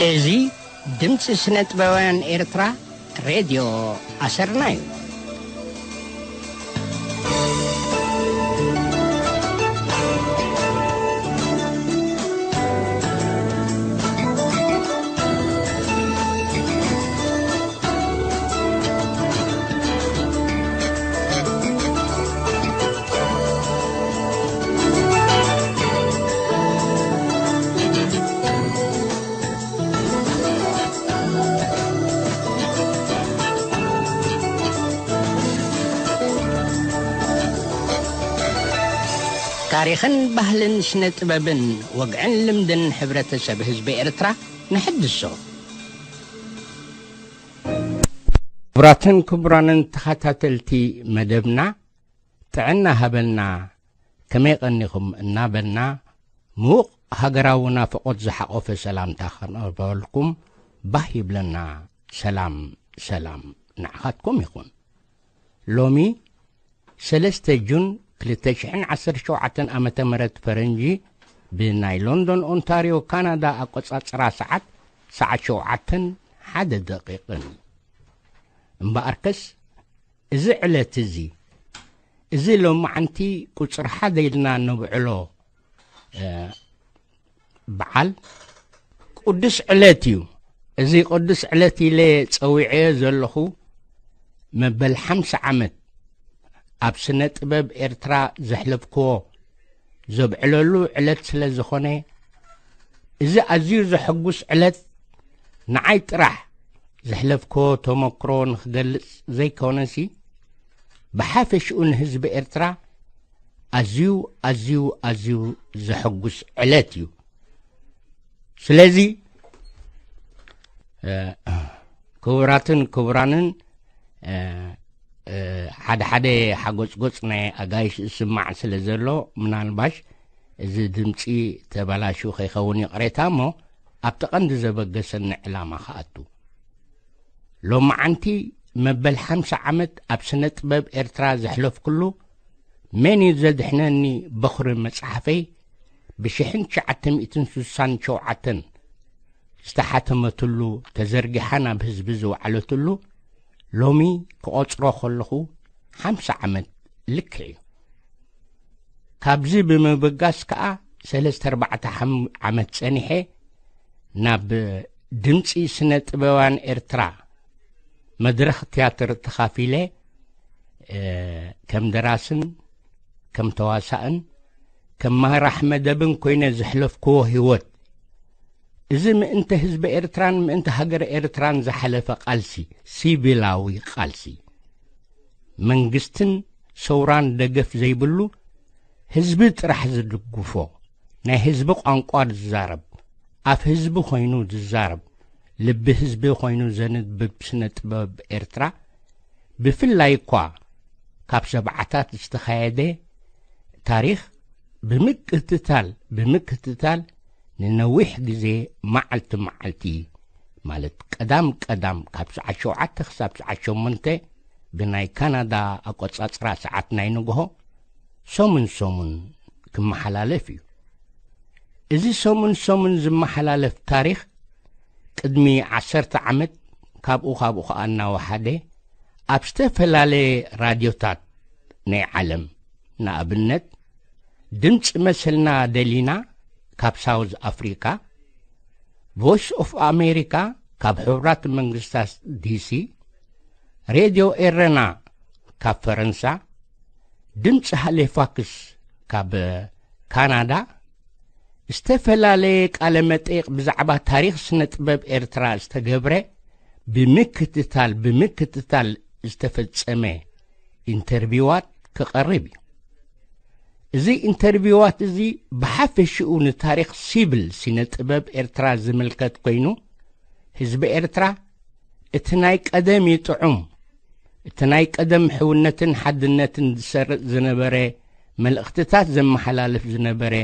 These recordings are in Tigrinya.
እዚ ድምፂ ስነ ጥበባውያን ኤርትራ ሬድዮ ኣሰርና እዩ። ታሪኽን ባህልን ስነ ጥበብን ወግዕን ልምድን ሕብረተሰብ ህዝቢ ኤርትራ ንሕድሶ። ክቡራትን ክቡራንን ተኸታተልቲ መደብና፣ ጥዕና ሃበልና፣ ከመይ ቀኒኹም እናበልና፣ ምዉቕ ሃገራዊ ናፍቖት ዝሓቖፈ ሰላምታ ከነቕርበልኩም ባህ ይብለና። ሰላም፣ ሰላም ንዓኻትኩም ይኹን። ሎሚ ሰለስተ ጁን ክልተ ሽሕን ዓሰርተ ሸውዓተን ዓመተ ምህረት ፈረንጂ፣ ብናይ ሎንዶን ኦንታርዮ ካናዳ ኣቆጻጽራ ሰዓት፣ ሰዓት ሸውዓተን ሓደ ደቂቕን። እምበኣርከስ፣ እዚ ዕለት እዚ፣ እዚ ሎማዓንቲ ቁጽሪ ሓደ ኢልና ነብዕሎ፣ እ፣ በዓል ቅዱስ ዕለት እዩ። እዚ ቅዱስ ዕለት ኢለ ጸዊዐዮ ዘለኹ፣ መበል ሓምሳ ዓመት ኣብ ስነ ጥበብ ኤርትራ ዘሕለፍክዎ፣ ዘብዕለሉ ዕለት ስለ ዝኾነ፣ እዚ ኣዝዩ ዘሐጉስ ዕለት ንዓይ ጥራሕ ዘሕለፍክዎ ተመክሮ ንኽገልጽ ዘይኮነሲ፣ ብሓፈሽኡ ንህዝቢ ኤርትራ ኣዝዩ፣ ኣዝዩ፣ ኣዝዩ ዘሐጉስ ዕለት እዩ። ስለዚ፣ እ፣ ክቡራትን ክቡራንን፣ እ፣ እ፣ ሓደ ሓደ ሓጎጽጎጽ ናይ ኣጋይሽ ዝስማዕ ስለ ዘሎ፣ ምናልባሽ እዚ ድምጺ ተበላሹ ከይኸውን ይቕሬታ እሞ፣ ኣብቲ ቀንዲ ዘበገሰኒ ዕላማ ክኣቱ። ሎማዓንቲ መበል ሓምሳ ዓመት ኣብ ስነ ጥበብ ኤርትራ ዘሕለፍኩሉ፣ መን እዩ ዘድሕነኒ በኹሪ መጽሓፈይ ብሽሕን ትሽዓተ ሚእትን ስሳን ሸውዓተን ዝተሓተመትሉ፣ ተዘርጊሓ ናብ ህዝቢ ዝወዓለትሉ፣ ሎሚ ክቖጽሮ ከለኹ ሓምሳ ዓመት ልክዕ እዩ። ካብዚ ብምብጋስ ከኣ ሰለስተ ኣርባዕተ ሓም-፣ ዓመት ጸኒሐ ናብ ድምጺ ስነ ጥበባውያን ኤርትራ መድረኽ ትያትር ተኻፊለ፣ እ፣ ከም ደራስን ከም ተዋሳእን ከም መራሕ መደብን ኮይነ ዘሕለፍክዎ ህይወት፣ እዚ ምእንተ ህዝቢ ኤርትራን ምእንተ ሃገር ኤርትራን ዝሓለፈ ቃልሲ፣ ሲቪላዊ ቃልሲ፣ መንግስትን ሰውራን ደገፍ ዘይብሉ፣ ህዝቢ ጥራሕ ዝድግፎ፣ ናይ ህዝቢ ቋንቋ ዝዛረብ፣ ኣፍ ህዝቢ ኮይኑ ዝዛረብ፣ ልቢ ህዝቢ ኮይኑ ዘንብብ ስነ ጥበብ ኤርትራ፣ ብፍላይ እኳ ካብ ሰብዓታት ዝተኻየደ ታሪኽ ብምክትታል፣ ብምክትታል ንነዊሕ ግዜ መዓልቲ መዓልቲ፣ ማለት ቀዳም ቀዳም ካብ ሰዓት ሸውዓተ ክሳብ ሰዓት ሸሞንተ ብናይ ካናዳ ኣቆጻጽራ ሰዓት ናይ ንግሆ፣ ሰሙን ሰሙን ክመሓላለፍ እዩ። እዚ ሰሙን ሰሙን ዝመሓላለፍ ታሪኽ፣ ቅድሚ ዓሰርተ ዓመት ካብኡ ካብኡ ኸኣ እናወሓደ ኣብ ዝተፈላለየ ራድዮታት ናይ ዓለም፣ ንኣብነት፣ ድምፂ መሰልና ደሊና ካብ ሳውዝ ኣፍሪካ፣ ቮይስ ኦፍ ኣሜሪካ ካብ ሕቡራት መንግስታት ዲሲ፣ ሬድዮ ኤረና ካብ ፈረንሳ፣ ድምፂ ሃሌፋክስ ካብ ካናዳ፣ ዝተፈላለየ ቃለ መጠይቕ ብዛዕባ ታሪኽ ስነ ጥበብ ኤርትራ ዝተገብረ፣ ብምክትታል፣ ብምክትታል ዝተፈጸመ ኢንተርቪዋት ክቐርብ እዩ። እዚ ኢንተርቪዋት እዚ ብሓፈሽኡ ንታሪኽ ሲቪል ስነ ጥበብ ኤርትራ ዝምልከት ኮይኑ፣ ህዝቢ ኤርትራ እቲ ናይ ቀደም ይጥዑም፣ እቲ ናይ ቀደም ሕውነትን ሓድነትን ዝሰርጽ ዝነበረ፣ መልእኽትታት ዘመሓላልፍ ዝነበረ፣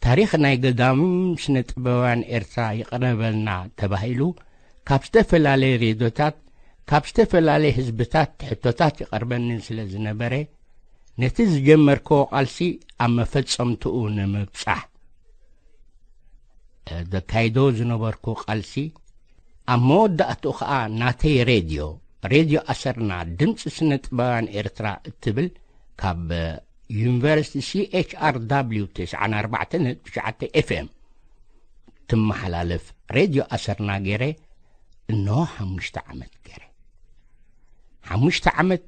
ታሪኽ ናይ ገዳም ስነ ጥበባውያን ኤርትራ ይቕረበልና ተባሂሉ ካብ ዝተፈላለየ ሬድዮታት፣ ካብ ዝተፈላለየ ህዝብታት ሕቶታት ይቐርበኒ ስለ ዝነበረ፣ ነቲ ዝጀመርክዎ ቃልሲ ኣብ መፈጸምትኡ ንምብጻሕ፣ ዘካይዶ ዝነበርኩ ቃልሲ፣ ኣብ መወዳእትኡ ኸኣ ናተይ ሬድዮ፣ ሬድዮ ኣሰርና፣ ድምፂ ስነ ጥበባውያን ኤርትራ እትብል፣ ካብ ዩኒቨርሲቲ ሲ ኤች ኣር ዳብሊው ተስዓን ኣርባዕተን ነጥቢ ትሽዓተ ኤፍ ኤም ትመሓላለፍ ሬድዮ ኣሰርና ገይረ፣ እንሆ ሓሙሽተ ዓመት ገይረ። ሓሙሽተ ዓመት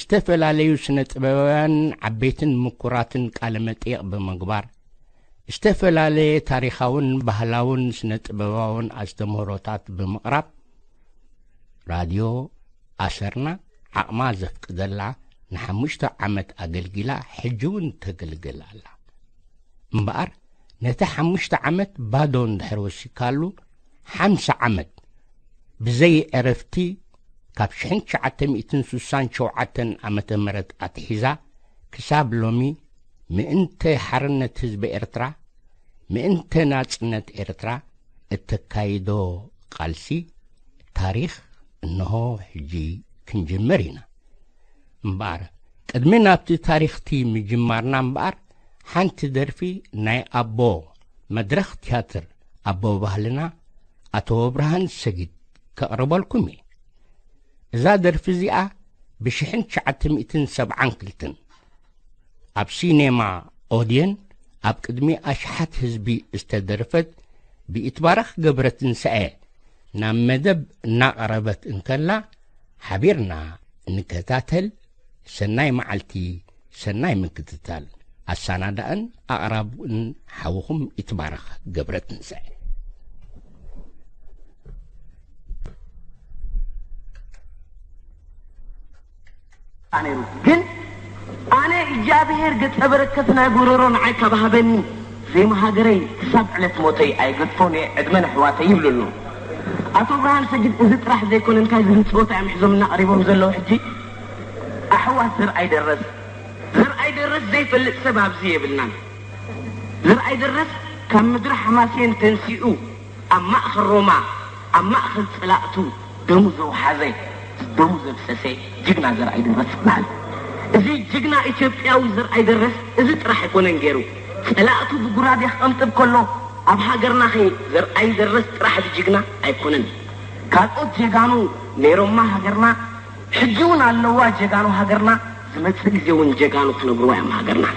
ዝተፈላለዩ ስነ ጥበባውያን ዓበይትን ምኩራትን ቃለ መጠይቕ ብምግባር፣ ዝተፈላለየ ታሪኻውን ባህላውን ስነ ጥበባውን ኣስተምህሮታት ብምቕራብ፣ ራድዮ ኣሰርና ዓቕማ ዘፍቅደላ ንሓሙሽተ ዓመት ኣገልጊላ፣ ሕጂ እውን ተገልግል ኣላ። እምበኣር፣ ነቲ ሓሙሽተ ዓመት ባዶ እንድሕር ወሲካሉ፣ ሓምሳ ዓመት ብዘይ ዕረፍቲ፣ ካብ ሽሕን ትሽዓተ ሚእትን ስሳን ሸውዓተን ዓመተ ምህረት ኣትሒዛ ክሳብ ሎሚ፣ ምእንተ ሓርነት ህዝቢ ኤርትራ፣ ምእንተ ናጽነት ኤርትራ እተካይዶ ቃልሲ፣ ታሪኽ እንሆ ሕጂ ክንጅምር ኢና። እምበኣር፣ ቅድሚ ናብቲ ታሪኽቲ ምጅማርና እምበኣር፣ ሓንቲ ደርፊ ናይ ኣቦ መድረኽ ትያትር፣ ኣቦ ባህልና፣ ኣቶ ብርሃን ሰጊድ ከቕርበልኩም እየ። እዛ ደርፊ እዚኣ ብሽሕን ትሽዓተ ሚእትን ሰብዓን ክልተን ኣብ ሲኔማ ኦድየን ኣብ ቅድሚ ኣሽሓት ህዝቢ ዝተደርፈት፣ ብኢትባረኽ ገብረትንሳኤ ናብ መደብ እናቐረበት እንከላ፣ ሓቢርና እንከታተል። ሰናይ መዓልቲ፣ ሰናይ ምክትታል። ኣሰናዳእን ኣቕራብን ሓውኹም ይትባረኽ ገብረትንሳኤ። ነይሩ። ግን ኣነ እግዚኣብሔር ገጸ በረከት ናይ ጎረሮ ንዓይ ካብ ሃበኒ፣ ዘይመሃገረይ ክሳብ ዕለት ሞተይ ኣይገድፎን እየ፣ ዕድመ ንኣሕዋተይ ይብሉ ኣለዉ። ኣቶ ብርሃን ሰጊድ፣ እዚ ጥራሕ ዘይኮነ፣ እንታይ ዝብል ጸወታ እዮም ሒዞምና ቀሪቦም ዘለዉ ሕጂ? ኣሕዋት ዘርኣይ ደረስ፣ ዘርኣይ ደረስ ዘይፈልጥ ሰብ ኣብዚ የብልናን። ዘርኣይ ደረስ ካብ ምድሪ ሓማሴን ተንሲኡ፣ ኣብ ማእከል ሮማ፣ ኣብ ማእከል ጸላእቱ ደሙ ዘውሓዘ፣ ደሙ ዘፍሰሰ ጅግና ዘርኣይ ደረስ ይበሃል። እዚ ጅግና ኢትዮጵያዊ ዘርኣይ ደረስ እዚ ጥራሕ ኣይኮነን ገይሩ። ጸላእቱ ብጉራዴ ክቐንጥብ ከሎ፣ ኣብ ሃገርና ኸ ዘርኣይ ደረስ ጥራሕ እዚ ጅግና ኣይኮነን። ካልኦት ጀጋኑ ነይሮማ ሃገርና፣ ሕጂ እውን ኣለዋ ጀጋኑ ሃገርና፣ ዝመጽእ ግዜ እውን ጀጋኑ ክነብርዋ እዮም ሃገርና።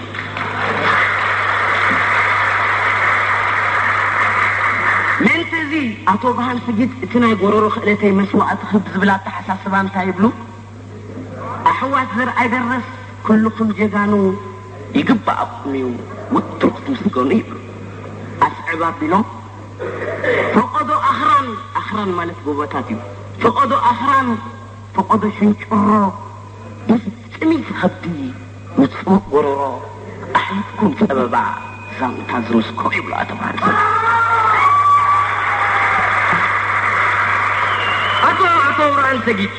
ምእንቲ እዚ ኣቶ ብርሃን ስጊድ እቲ ናይ ጎረሮ ክእለተይ መስዋእቲ ክህብ ዝብል ኣተሓሳስባ እንታይ ይብሉ? ኣሕዋት ዘርኣይ ደረስ፣ ኩልኹም ጀጋኑ ይግባኣኩም እዩ፣ ወትሩ ክትምስገኑ ይብሉ። ኣስዕብ ኣቢሎም ፈቐዶ ኣኽራን፣ ኣኽራን ማለት ጎቦታት እዩ። ፈቐዶ ኣኽራን፣ ፈቐዶ ሽንጭሮ፣ ምስ ጥሚት ከብዲ፣ ምስ ጽሙእ ጎረሮ፣ ኣሕሊፍኩም ጸበባ ዛንታ ዝምስክሮ ይብሉ ኣቶ ብርሃን ሰጊድ። ኣቶ፣ ኣቶ ብርሃን ሰጊድ።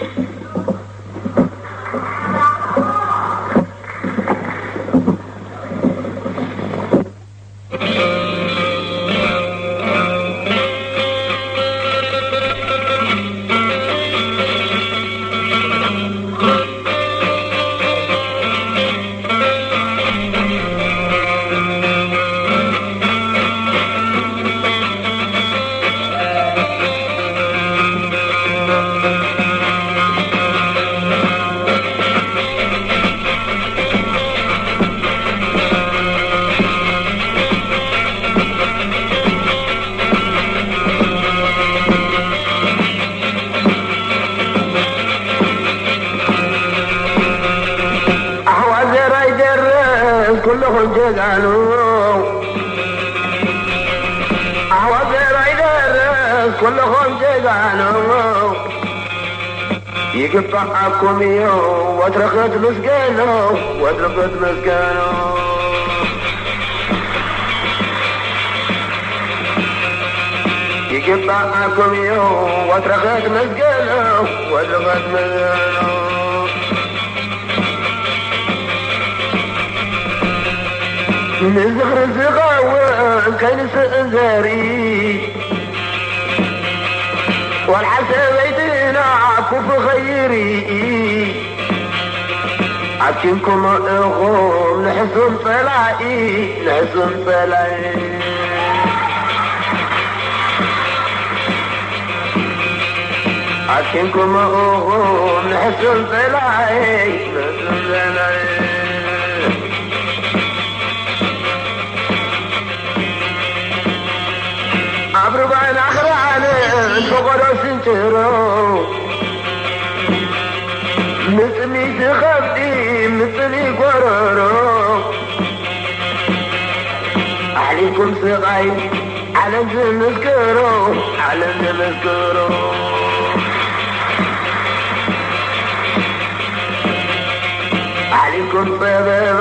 ኣሕዋት ዘርኣይ ደረስ ኩልኹም ጀጋኑ፣ ኣሕዋት ዘርኣይ ደረስ ኩልኹም ጀጋኑ፣ ይግባኣኩም እዩ ወትሩ ክትምስገኑ፣ ወትሩ ክትምስገኑ። ይግባኣኩም እዩ ወትሩ ክትምስገኑ፣ ወትሩ ክትምስገኑ። ንዝኽሪ ዝኸውን ከይንስእን ዘርኢ፣ ቆልዓ ሰበይትና ክፉ ኸይርኢ፣ ኣብኪንኩሞ ኢኹም ንሕሱም ጸላኢ፣ ንሕሱም ጸላኢ። ኣኪንኩም ምእኹም ንሕሱም ጸላኢ፣ ንሕሱም ጸላኢ። ኣብ ሩባን ኣኽራንን ፈቖዶ ስንጭሮ፣ ምጽሚት ከብዲ፣ ምጽሚ ጎረሮ፣ ኣሕሊፍኩም ስቓይ ዓለም ዝምስክሮ፣ ዓለም ዝምስክሮ። ኣሕሊፍኩም ጸበባ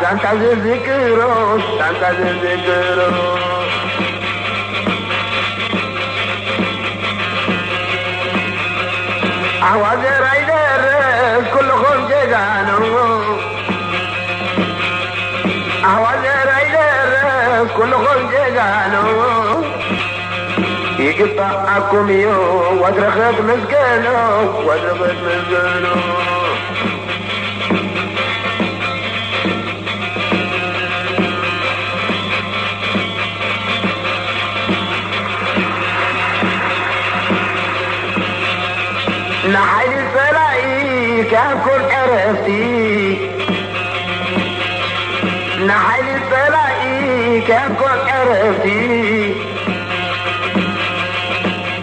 ዛንታ ዝዝክሮ፣ ዛንታ ዝዝክሮ። ኣሕዋት ዘራይ ደረስ ኩልኹም ጀጋኑ፣ ኣሕዋት ዘራይ ደረስ ኩልኹም ጀጋኑ፣ ይግባኣኩም እዩ ወትሪ ክትምስገኑ፣ ወትሪ ክትምስገኑ። ንሓይሊ ጸላኢ ከብኩም ዕረፍቲ፣ ንሓይሊ ጸላኢ ከብኩም ዕረፍቲ።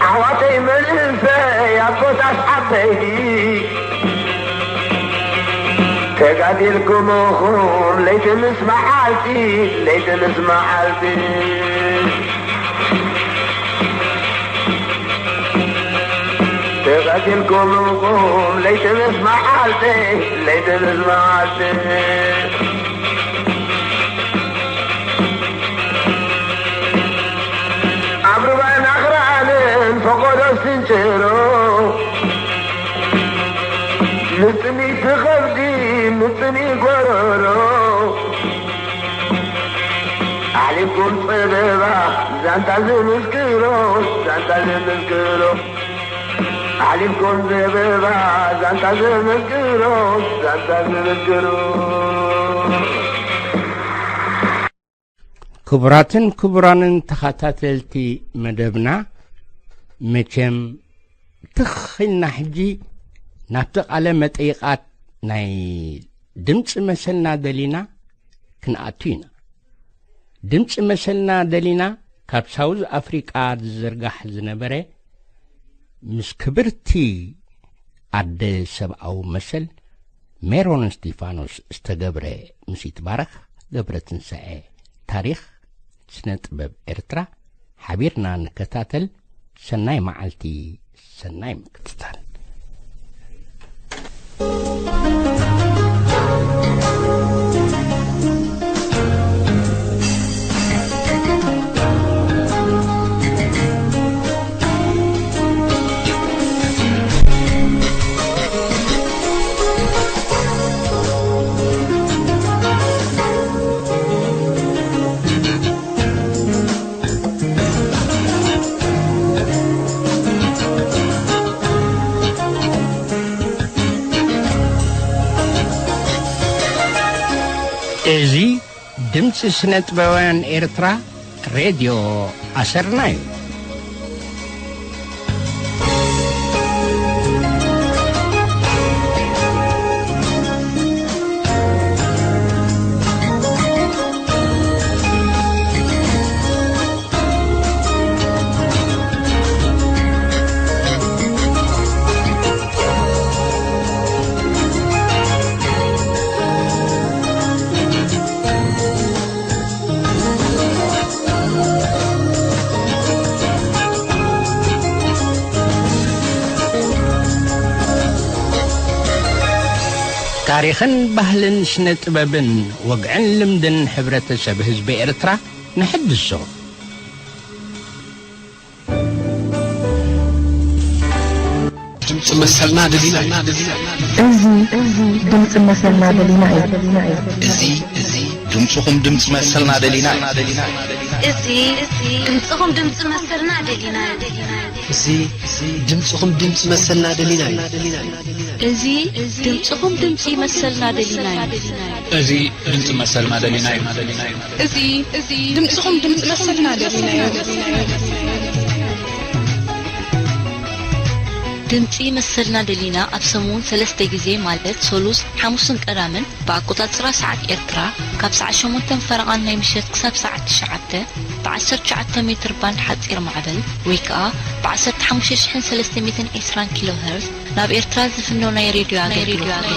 ኣሕዋተይ መንእሰይ ኣቦታት ዓበይቲ፣ ተጋዲልኩም ኢኹም ለይቲ ምስ መዓልቲ፣ ለይቲ ምስ መዓልቲ። ተጋዲልኩም ኢኹም ለይቲ ምስ መዓልቲ፣ ለይቲ ምስ መዓልቲ። ኣብ ሩባን ኣኽራንን ፈቖዶ ስንጭሮ፣ ምጽሚት ከብዲ፣ ምጽሚ ጎረሮ፣ ኣሕሊፍኩም ጸበባ ዛንታ ዝምስክሮ፣ ዛንታ ዝምስክሮ። ኣሕሊፍኩም ጸበባ ዛንታ ዝምስክሮ፣ ዛንታ ዝምስክሮ። ክቡራትን ክቡራንን ተኸታተልቲ መደብና፣ መቸም ትኽ ኢልና ሕጂ ናብቲ ቃለ መጠይቓት ናይ ድምፂ መሰልና ደሊና ክንኣቱ ኢና። ድምፂ መሰልና ደሊና ካብ ሳውዝ ኣፍሪቃ ዝዝርጋሕ ዝነበረ፣ ምስ ክብርቲ ኣደ ሰብኣዊ መሰል ሜሮን እስጢፋኖስ ዝተገብረ፣ ምስ ይትባረኽ ገብረትንሳኤ፣ ታሪኽ ስነ ጥበብ ኤርትራ ሓቢርና ንከታተል። ሰናይ መዓልቲ፣ ሰናይ ምክትታል። እዚ ድምፂ ስነ ጥበባውያን ኤርትራ ሬድዮ ኣሰርና እዩ። ታሪኽን ባህልን ስነ ጥበብን ወግዕን ልምድን ሕብረተሰብ ህዝቢ ኤርትራ ንሕድሶ። ድምፂ መሰልና ደሊና እዩ። እዚ፣ እዚ ድምፂ መሰልና ደሊና እዩ። እዚ፣ እዚ ድምፅኹም ድምፂ መሰልና ደሊና እዩ። እዚ፣ እዚ ድምፅኹም ድምፂ መሰልና ደሊና እዩ። እዚ፣ እዚ ድምፅኹም ድምፂ መሰልና ደሊና እዩ። እዚ፣ እዚ ድምፅኹም ድምፂ መሰልና ደሊና እዩ። እዚ ድምፂ መሰልና ደሊና እዩ። እዚ፣ እዚ ድምፅኹም ድምፂ መሰልና ደሊና እዩ። ድምጺ መሰልና ደሊና ኣብ ሰሙን ሰለስተ ግዜ፣ ማለት ሰሉስ፣ ሓሙስን ቀዳምን፣ ብኣቆጻጽራ ሰዓት ኤርትራ፣ ካብ ሰዓት ሸሞንተን ፈረቓን ናይ ምሸት ክሳብ ሰዓት ትሽዓተ፣ ብ ዓሰርተ ትሽዓተ ሜትር ባንድ ሓጺር ማዕበል፣ ወይ ከኣ ብ ዓሰርተ ሓሙሽተ ሽሕን ሰለስተ ሚእትን ዕስራን ኪሎ ሄርዝ፣ ናብ ኤርትራ ዝፍኖ ናይ ሬድዮ ኣገልግሎት።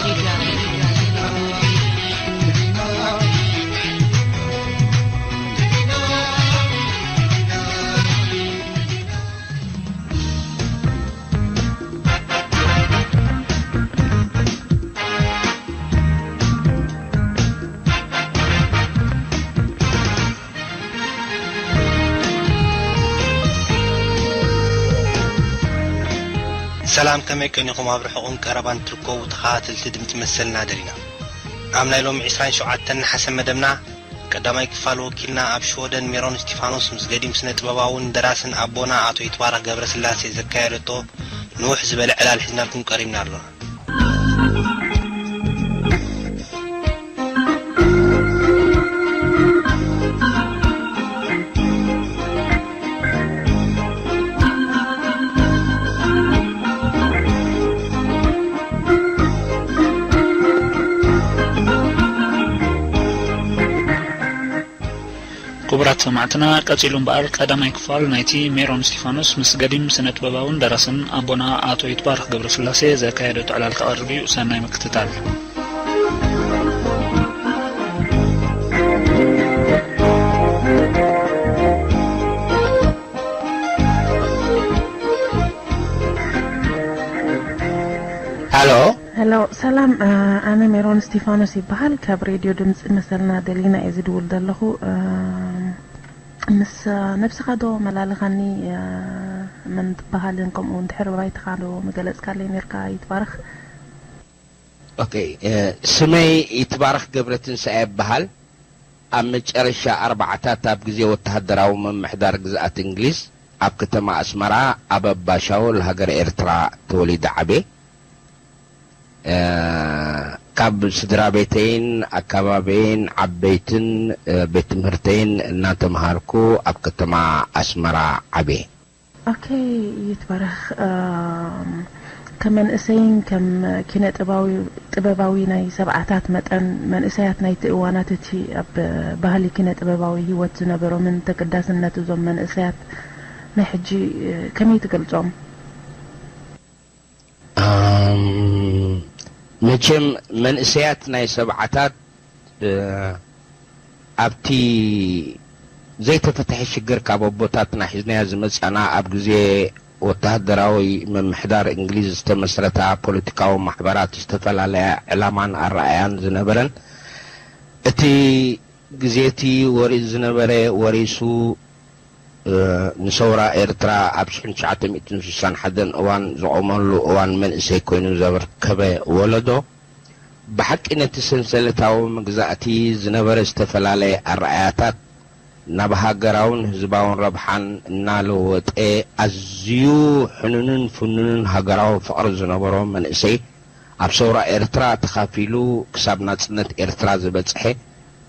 ሰላም፣ ከመይ ቀኒኹም? ኣብ ርሑቕን ቀረባን ትርከቡ ተኸታተልቲ ድምጺ መሰልና ደሊና፣ ኣብ ናይ ሎሚ ዕስራን ሸውዓተን ነሓሰ መደብና፣ ቀዳማይ ክፋል ወኪልና ኣብ ሽወደን ሜሮን እስቲፋኖስ ምስ ገዲም ስነ ጥበባውን ደራስን ኣቦና ኣቶ ይትባረክ ገብረስላሴ ዘካየደቶ ንውሕ ዝበለ ዕላል ሒዝናልኩም ቀሪብና ኣሎና። ክቡራት ሰማዕትና፣ ቀጺሉ እምበኣር ቀዳማይ ክፋል ናይቲ ሜሮን እስቲፋኖስ ምስ ገዲም ስነ ጥበባውን ደራስን ኣቦና ኣቶ ይትባረክ ገብረስላሴ ዘካየደቶ ዕላል ክቐርብ እዩ። ሰናይ ምክትታል። ሃሎ። ሄሎ፣ ሰላም፣ እ፣ ኣነ ሜሮን እስቲፋኖስ ይበሃል። ካብ ሬድዮ ድምፂ መሰልና ደሊና እየ ዝድውል ዘለኹ። እ፣ ምስ፣ እ፣ ነብስኻ ዶ መላለኻኒ፣ እ፣ መን ትበሃልን ከምኡ እውን ድሕሪ ባይትኻ ዶ ምገለጽካለይ ነርካ? ይትባረኽ። ኦኬ፣ እ፣ ስመይ ይትባረኽ ገብረትንሳኤ ይበሃል። ኣብ መጨረሻ ኣርባዓታት ኣብ ግዜ ወተሃደራዊ ምምሕዳር ግዝኣት እንግሊዝ ኣብ ከተማ ኣስመራ ኣብ ኣባሻውል ሃገረ ኤርትራ ተወሊደ ዓብየ። እ፣ ካብ ስድራ ቤተይን ኣከባቢየይን ዓበይትን፣ እ፣ ቤት ትምህርተይን እናተምሃርኩ ኣብ ከተማ ኣስመራ ዓብየ። ኦኬ፣ ይትባረኽ። እም፣ ከም መንእሰይን ከም ኪነ ጥባዊ-፣ ጥበባዊ ናይ ሰብዓታት መጠን፣ መንእሰያት ናይቲ እዋናት እቲ ኣብ ባህሊ ኪነ ጥበባዊ ህይወት ዝነበሮምን ተገዳስነት እዞም መንእሰያት ናይ ሕጂ፣ እ፣ ከመይ ትገልጾም? ኣም፣ መቸም መንእሰያት ናይ ሰብዓታት፣ እ፣ ኣብቲ ዘይተፈትሐ ሽግር ካብ ኣቦታትና ሒዝናዮ ዝመጻና ኣብ ግዜ ወተሃደራዊ ምምሕዳር እንግሊዝ ዝተመስረታ ፖለቲካዊ ማሕበራት ዝተፈላለያ ዕላማን ኣረኣያን ዝነበረን፣ እቲ ግዜ እቲ ወሪ-፣ ዝነበረ ወሪሱ፣ እ፣ ንሰውራ ኤርትራ ኣብ ሽሕን ትሽዓተ ሚእትን ስሳን ሓደን እዋን ዝቖመሉ እዋን መንእሰይ ኮይኑ ዘበርከበ ወለዶ፣ ብሓቂ ነቲ ሰንሰለታዊ መግዛእቲ ዝነበረ ዝተፈላለየ ኣረኣያታት ናብ ሃገራውን ህዝባውን ረብሓን እናለወጠ፣ ኣዝዩ ሕኑንን ፍኑንን ሃገራዊ ፍቕሪ ዝነበሮ መንእሰይ፣ ኣብ ሰውራ ኤርትራ ተኻፊሉ ክሳብ ናጽነት ኤርትራ ዝበጽሐ፣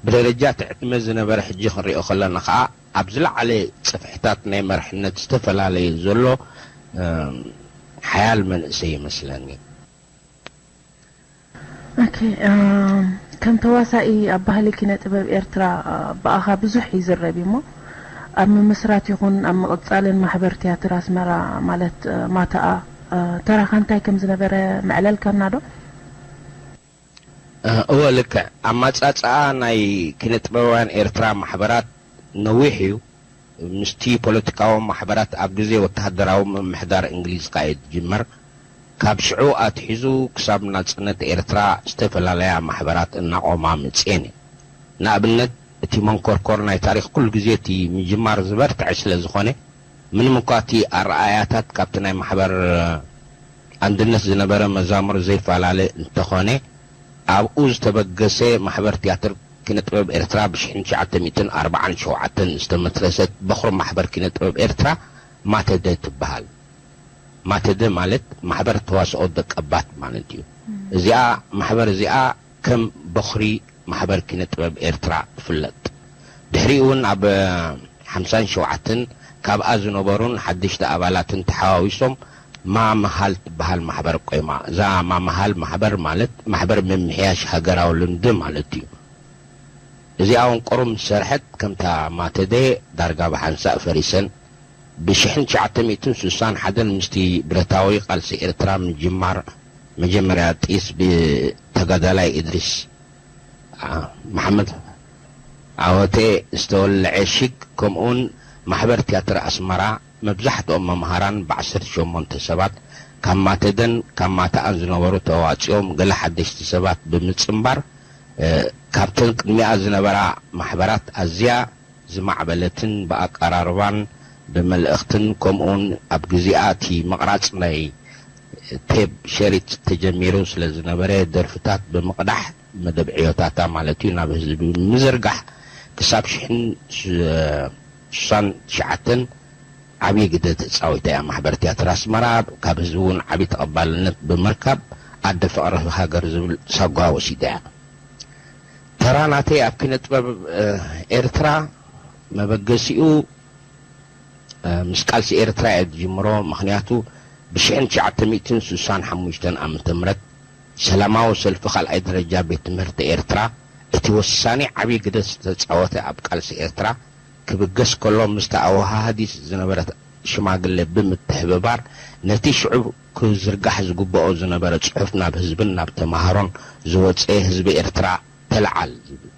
ብደረጃ እቲ ዕድመ ዝነበረ፣ ሕጂ ክንሪኦ ከለና ከኣ ኣብ ዝለዓለ ጽፍሕታት ናይ መርሕነት ዝተፈላለየ ዘሎ፣ እም፣ ሓያል መንእሰይ ይመስለኒ። ኦኬ፣ እም፣ ከም ተዋሳኢ ኣብ ባህሊ ኪነ ጥበብ ኤርትራ፣ እ፣ ብኣኻ ብዙሕ ይዝረብ እዩ እሞ፣ ኣብ ምምስራት ይኹን ኣብ ምቕጻልን ማሕበር ትያትር ኣስመራ፣ ማለት፣ እ፣ ማታኣ፣ እ፣ ተራኻ እንታይ ከም ዝነበረ መዕለልካና ዶ? እ፣ እወ፣ ልክዕ። ኣማጻጽኣ ናይ ኪነ ጥበባውያን ኤርትራ ማሕበራት ነዊሕ እዩ። ምስቲ ፖለቲካዊ ማሕበራት ኣብ ግዜ ወተሃደራዊ ምምሕዳር እንግሊዝ ከኣ እዩ ዝጅመር። ካብ ሽዑ ኣትሒዙ ክሳብ ናጽነት ኤርትራ ዝተፈላለያ ማሕበራት እናቖማ መጽኤን እየን። ንኣብነት፣ እቲ መንኮርኮር ናይ ታሪኽ ኩሉ ግዜ እቲ ምጅማር ዝበርትዐ ስለ ዝኾነ፣ ምንም እኳ እቲ ኣረኣእያታት ካብቲ ናይ ማሕበር ኣንድነት ዝነበረ መዛሙር ዘይፈላለ እንተኾነ፣ ኣብኡ ዝተበገሰ ማሕበር ትያትር ኪነ ጥበብ ኤርትራ ብሽሕን ትሽዓተ ሚእትን ኣርባዓን ሸውዓተን ዝተመስረተት በኹሪ ማሕበር ኪነ ጥበብ ኤርትራ ማተደ ትበሃል። ማተደ ማለት ማሕበር ተዋስኦ ደቀባት ማለት እዩ። እዚኣ ማሕበር እዚኣ ከም በኹሪ ማሕበር ኪነ ጥበብ ኤርትራ ትፍለጥ። ድሕሪኡ እውን ኣብ ሓምሳን ሸውዓተን ካብኣ ዝነበሩን ሓደሽቲ ኣባላትን ተሓዋዊሶም ማምሃል ትበሃል ማሕበር ቆይማ። እዛ ማምሃል ማሕበር ማለት ማሕበር ምምሕያሽ ሃገራዊ ልምዲ ማለት እዩ። እዚኣ እውን ቁሩብ ምስ ሰርሐት፣ ከምታ ማተደ፣ ዳርጋ ብሓንሳእ ፈሪሰን። ብሽሕን ትሽዓተ ሚእትን ስሳን ሓደን ምስቲ ብረታዊ ቃልሲ ኤርትራ ምጅማር፣ መጀመርያ ጢስ ብተጋዳላይ እድሪስ፣ ኣ፣ መሓመድ ዓወቴ ዝተወልዐ ሽግ፣ ከምኡውን ማሕበር ትያትር ኣስመራ፣ መብዛሕትኦም መምሃራን ብዓሰርተ ሸሞንተ ሰባት ካብ ማተደን ካብ ማታኣን ዝነበሩ ተዋፂኦም፣ ገለ ሓደሽቲ ሰባት ብምፅምባር፣ እ፣ ካብተን ቅድሚኣ ዝነበራ ማሕበራት ኣዝያ ዝማዕበለትን ብኣቀራርባን ብመልእኽትን፣ ከምኡውን ኣብ ግዜኣ እቲ ምቕራጽ ናይ ቴፕ ሸሪጥ ተጀሚሩ ስለ ዝነበረ፣ ደርፍታት ብምቕዳሕ፣ መደብ ዕዮታታ ማለት እዩ፣ ናብ ህዝቢ ብምዝርጋሕ፣ ክሳብ ሽሕን ስሳን ትሽዓተን ዓብዪ ግደ ተጻዊታ እያ። ማሕበር ትያትር ኣስመራ ካብ ህዝቢ እውን ዓብዪ ተቐባልነት ብምርካብ፣ ኣደ ፍቕሪ ሃገር ዝብል ሳጓ ወሲዳ እያ። ተራ ናተይ ኣብ ኪነ ጥበብ፣ እ፣ ኤርትራ መበገሲኡ፣ እ፣ ምስ ቃልሲ ኤርትራ እየ ዝጅምሮ። ምኽንያቱ፣ ብሽሕን ትሽዓተ ሚእትን ስሳን ሓሙሽተን ዓመተ ምህረት ሰላማዊ ሰልፊ ካልኣይ ደረጃ ቤት ትምህርቲ ኤርትራ፣ እቲ ወሳኒ ዓብዪ ግደ ዝተጻወተ ኣብ ቃልሲ ኤርትራ፣ ክብገስ ከሎ፣ ምስቲ ኣወሃሃዲት ዝነበረት ሽማግለ ብምትሕብባር፣ ነቲ ሽዑ ክዝርጋሕ ዝግብኦ ዝነበረ ጽሑፍ ናብ ህዝብን ናብ ተማሃሮን ዝወጸ፣ ህዝቢ ኤርትራ ተለዓል ዝብል።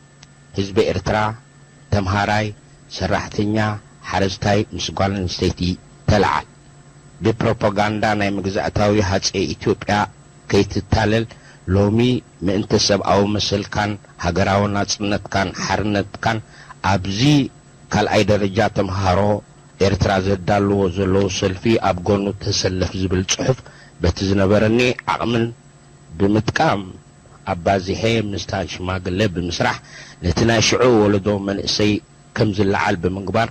ህዝቢ ኤርትራ፣ ተምሃራይ፣ ሰራሕተኛ፣ ሓረስታይ፣ ምስ ጓል ኣንስተይቲ ተለዓል። ብፕሮፓጋንዳ ናይ መግዛእታዊ ሃጸይ ኢትዮጵያ ከይትታለል፣ ሎሚ ምእንተ ሰብኣዊ መሰልካን ሃገራዊ ናጽነትካን ሓርነትካን ኣብዚ ካልኣይ ደረጃ ተምሃሮ ኤርትራ ዘዳልዎ ዘለዉ ሰልፊ ኣብ ጎኑ ተሰለፍ ዝብል ጽሑፍ በቲ ዝነበረኒ ዓቕምን ብምጥቃም ኣባዚሐ ምስታ ሽማግለ ብምስራሕ ነቲ ናይ ሽዑ ወለዶ መንእሰይ ከም ዝለዓል ብምግባር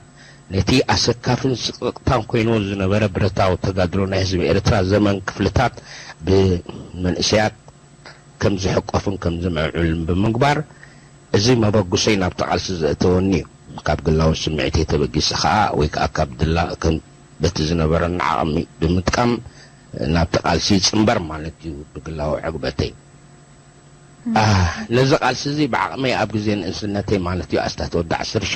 ነቲ ኣሰካፍን ስቕቕታን ኮይንዎ ዝነበረ ብረታዊ ተጋድሎ ናይ ህዝቢ ኤርትራ ዘመን ክፍልታት ብመንእሰያት ከም ዝሕቆፍን ከም ዝምዕብልን ብምግባር፣ እዚ መበጉሰይ ናብቲ ቃልሲ ዘእተወኒ እዩ። ካብ ግላዊ ስምዒተይ ተበጊሰ ኸኣ፣ ወይ ከኣ ካብ ድላ ከም በቲ ዝነበረኒ ዓቕሚ ብምጥቃም ናብቲ ቃልሲ ይጽንበር ማለት እዩ ብግላዊ ዕግበተይ። አ፣ ነዚ ቃልሲ እዚ ብዓቕመይ ኣብ ግዜ ንእስነተይ ማለት እዩ፣ ኣስታት ወዲ ዓሰርተ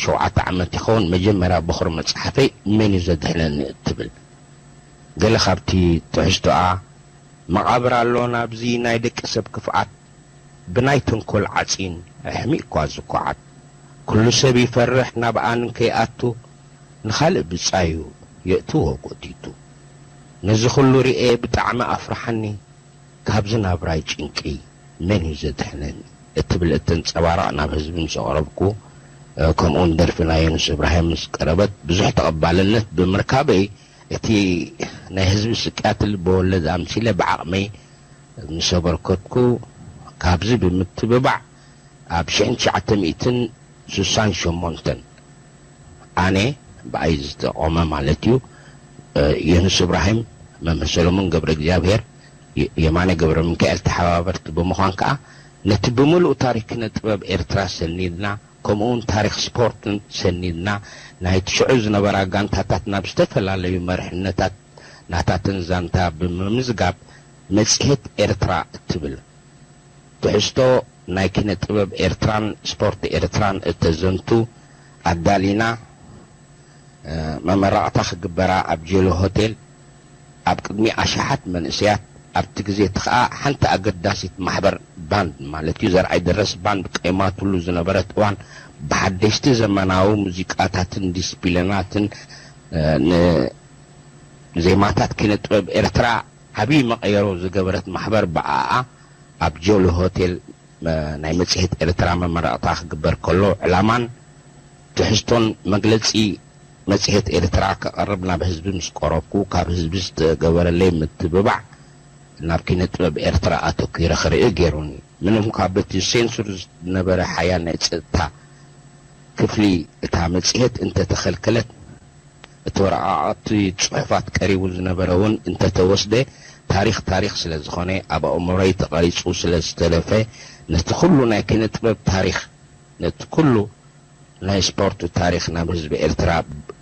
ሸውዓተ ዓመት ይኸውን፣ መጀመርያ ቦኽሪ መጽሓፈይ መን እዩ ዘድሕነኒ እትብል። ገለ ካብቲ ትሕዝቶኣ፣ መቓብር ኣሎ ናብዚ ናይ ደቂ ሰብ ክፍኣት፣ ብናይ ተንኮል ዓጺን ኣሕሚእኳ ዝኳዓት። ኩሉ ሰብ ይፈርሕ ናብኣን ከይኣቱ፣ ንኻልእ ብጻዩ የእትዎ ጎቲቱ። ነዚ ኩሉ ርኤ ብጣዕሚ ኣፍርሓኒ፣ ካብዚ ናብራይ ጭንቂ መን እዩ ዘድሕነኒ? እትብል እተንጸባርቕ ናብ ህዝቢ ምስ ኣቕረብኩ፣ እ፣ ከምኡውን ደርፊ ናይ ዮኑስ እብራሂም ምስ ቀረበት ብዙሕ ተቐባልነት ብምርካበይ፣ እቲ ናይ ህዝቢ ስቅያት ልበወለድ ኣምሲለ ብዓቕመይ ምስ ኣበርከትኩ፣ ካብዚ ብምትብባዕ ኣብ ሽሕን ትሽዓተ ሚእትን ስሳን ሸሞንተን ኣነ ብኣይ ዝተቖመ ማለት እዩ፣ እ፣ ዮኑስ እብራሂም፣ መምህር ሰሎሞን ገብረ እግዚኣብሔር፣ የ-፣ የማነ ገብረ ሚካኤል ተሓባበርቲ ብምዃን ከኣ ነቲ ብምሉእ ታሪኽ ኪነ ጥበብ ኤርትራ ሰኒድና፣ ከምኡውን ታሪኽ ስፖርትን ሰኒድና፣ ናይቲ ሽዑ ዝነበራ ጋንታታት ናብ ዝተፈላለዩ መሪሕነታት ናታተን ዛንታ ብምምዝጋብ መጽሔት ኤርትራ እትብል ትሕዝቶ ናይ ኪነ ጥበብ ኤርትራን ስፖርት ኤርትራን እተዘንቱ ኣዳሊና፣ እ፣ መመረቕታ ክግበራ ኣብ ጀሎ ሆቴል ኣብ ቅድሚ ኣሽሓት መንእሰያት፣ ኣብቲ ግዜ እቲ ኸኣ ሓንቲ ኣገዳሲት ማሕበር ባንድ ማለት እዩ፣ ዘርኣይ ደረስ ባንድ ቀይማትሉ ዝነበረት እዋን፣ ብሓደሽቲ ዘመናዊ ሙዚቃታትን ዲስፕሊናትን፣ እ፣ ንዜማታት ኪነ ጥበብ ኤርትራ ዓብዪ መቐየሮ ዝገበረት ማሕበር ብኣኣ ኣብ ጀሎ ሆቴል፣ እ፣ ናይ መጽሔት ኤርትራ መመረቕታ ክግበር ከሎ፣ ዕላማን ትሕዝቶን መግለጺ መጽሔት ኤርትራ ከቕርብ ናብ ህዝቢ ምስ ቀረብኩ፣ ካብ ህዝቢ ዝተገበረለይ ምትብባዕ ናብ ኪነ ጥበብ ኤርትራ ኣተኲረ ክርኢ ገይሩኒ። ምንም እኳ በቲ ሴንሱር ዝነበረ ሓያል ናይ ጸጥታ ክፍሊ እታ መጽሔት እንተተኸልከለት፣ እቲ ወረቓቕቲ ጽሑፋት ቀሪቡ ዝነበረ እውን እንተተወስደ፣ ታሪኽ ታሪኽ ስለ ዝኾነ፣ ኣብ ኣእምሮይ ተቐሪጹ ስለ ዝተረፈ፣ ነቲ ኩሉ ናይ ኪነ ጥበብ ታሪኽ፣ ነቲ ኩሉ ናይ ስፖርት ታሪኽ ናብ ህዝቢ ኤርትራ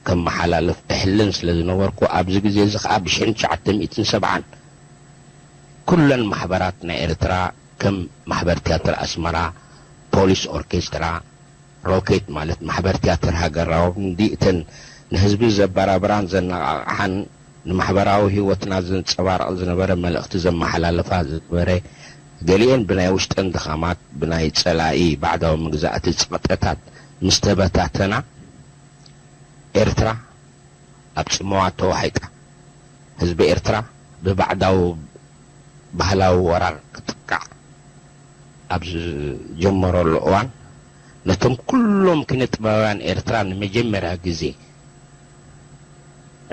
ከመሓላልፍ እሕልን ስለ ዝነበርኩ፣ ኣብዚ ግዜ እዚ ኸዓ ብሽሕን ትሽዓተ ሚእትን ሰብዓን ኩለን ማሕበራት ናይ ኤርትራ፣ ከም ማሕበር ትያትር ኣስመራ፣ ፖሊስ ኦርኬስትራ፣ ሮኬት ማለት ማሕበር ትያትር ሃገራዊ፣ እንዲ እተን ንህዝቢ ዘበራብራን ዘነቓቕሓን ንማሕበራዊ ህይወትና ዘንጸባርቕ ዝነበረ መልእኽቲ ዘመሓላልፋ ዝነበረ፣ ገሊኤን ብናይ ውሽጠን ድኻማት፣ ብናይ ጸላኢ ባዕዳዊ መግዛእቲ ጸቕጠታት ምስ ተበታተና፣ ኤርትራ ኣብ ጽምዋ ተዋሒጣ። ህዝቢ ኤርትራ ብባዕዳዊ ባህላዊ ወራር ክጥቃዕ ኣብ ዝጀመረሉ እዋን፣ ነቶም ኩሎም ኪነ ጥበባውያን ኤርትራ ንመጀመርያ ግዜ፣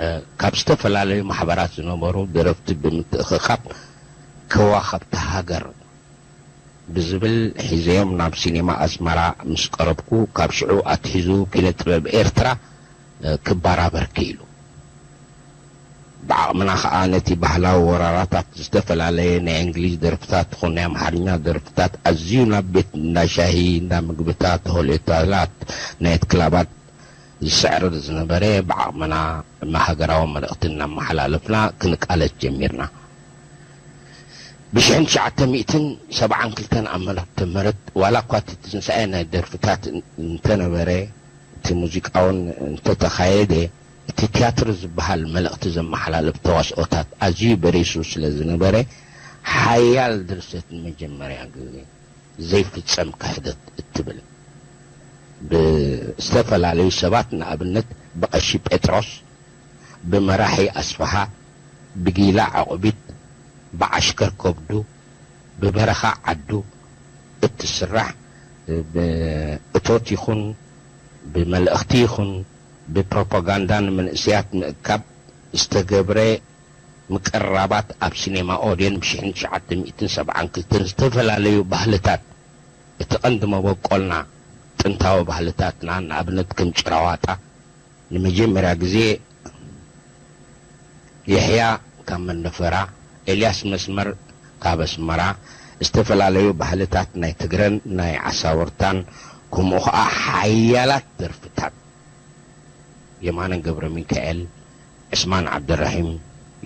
እ፣ ካብ ዝተፈላለዩ ማሕበራት ዝነበሩ ደረፍቲ ብምትእኽኻብ፣ ከዋኽብቲ ሃገር ብዝብል ሒዘዮም ናብ ሲኔማ ኣስመራ ምስ ቀረብኩ፣ ካብ ሽዑ ኣትሒዙ ኪነ ጥበብ ኤርትራ፣ እ፣ ክበራበር ክኢሉ። ብዓቕምና ኸኣ ነቲ ባህላዊ ወራራታት፣ ዝተፈላለየ ናይ እንግሊዝ ደርፍታት ትኹን ናይ ኣምሓርኛ ደርፍታት፣ ኣዝዩ ናብ ቤት እንዳ ሻሂ፣ እንዳ ምግብታት፣ ሆቴላት፣ ናይት ክላባት ዝስዕርር ዝነበረ፣ ብዓቕምና ሃገራዊ መልእኽቲ እናመሓላለፍና ክንቃለስ ጀሚርና። ብሽሕን ትሽዓተ ሚእትን ሰብዓን ክልተን ዓመተ ምህረት፣ ዋላ እኳ እቲ ትንሳኤ ናይ ደርፍታት እንተነበረ፣ እቲ ሙዚቃውን እንተተኻየደ፣ እቲ ትያትር ዝበሃል መልእኽቲ ዘመሓላልፍ ተዋስኦታት ኣዝዩ በሪሱ ስለ ዝነበረ፣ ሓያል ድርሰት ንመጀመርያ ግዜ ዘይፍጸም ክሕደት እትብል፣ ብዝተፈላለዩ ሰባት፣ ንኣብነት ብቐሺ ጴጥሮስ፣ ብመራሒ ኣስፍሃ፣ ብጊላ ዕቑቢት፣ ብዓሽከር ከብዱ፣ ብበረኻ ዓዱ እትስራሕ፣ ብእቶት ይኹን ብመልእኽቲ ይኹን ብፕሮፓጋንዳ ንመንእሰያት ምእካብ ዝተገብረ ምቅርራባት፣ ኣብ ሲኔማ ኦድዮን ብሽሕን ትሽዓተ ሚእትን ሰብዓን ክልተን ዝተፈላለዩ ባህልታት፣ እቲ ቀንዲ መበቆልና ጥንታዊ ባህልታትና፣ ንኣብነት ከም ጭራዋጣ፣ ንመጀመርያ ግዜ የሕያ ካብ መንደፈራ፣ ኤልያስ መስመር ካብ ኣስመራ፣ ዝተፈላለዩ ባህልታት ናይ ትግረን ናይ ዓሳውርታን፣ ከምኡ ኸዓ ሓያላት ደርፍታት የማነ ገብረ ሚካኤል፣ ዕስማን ዓብደራሂም፣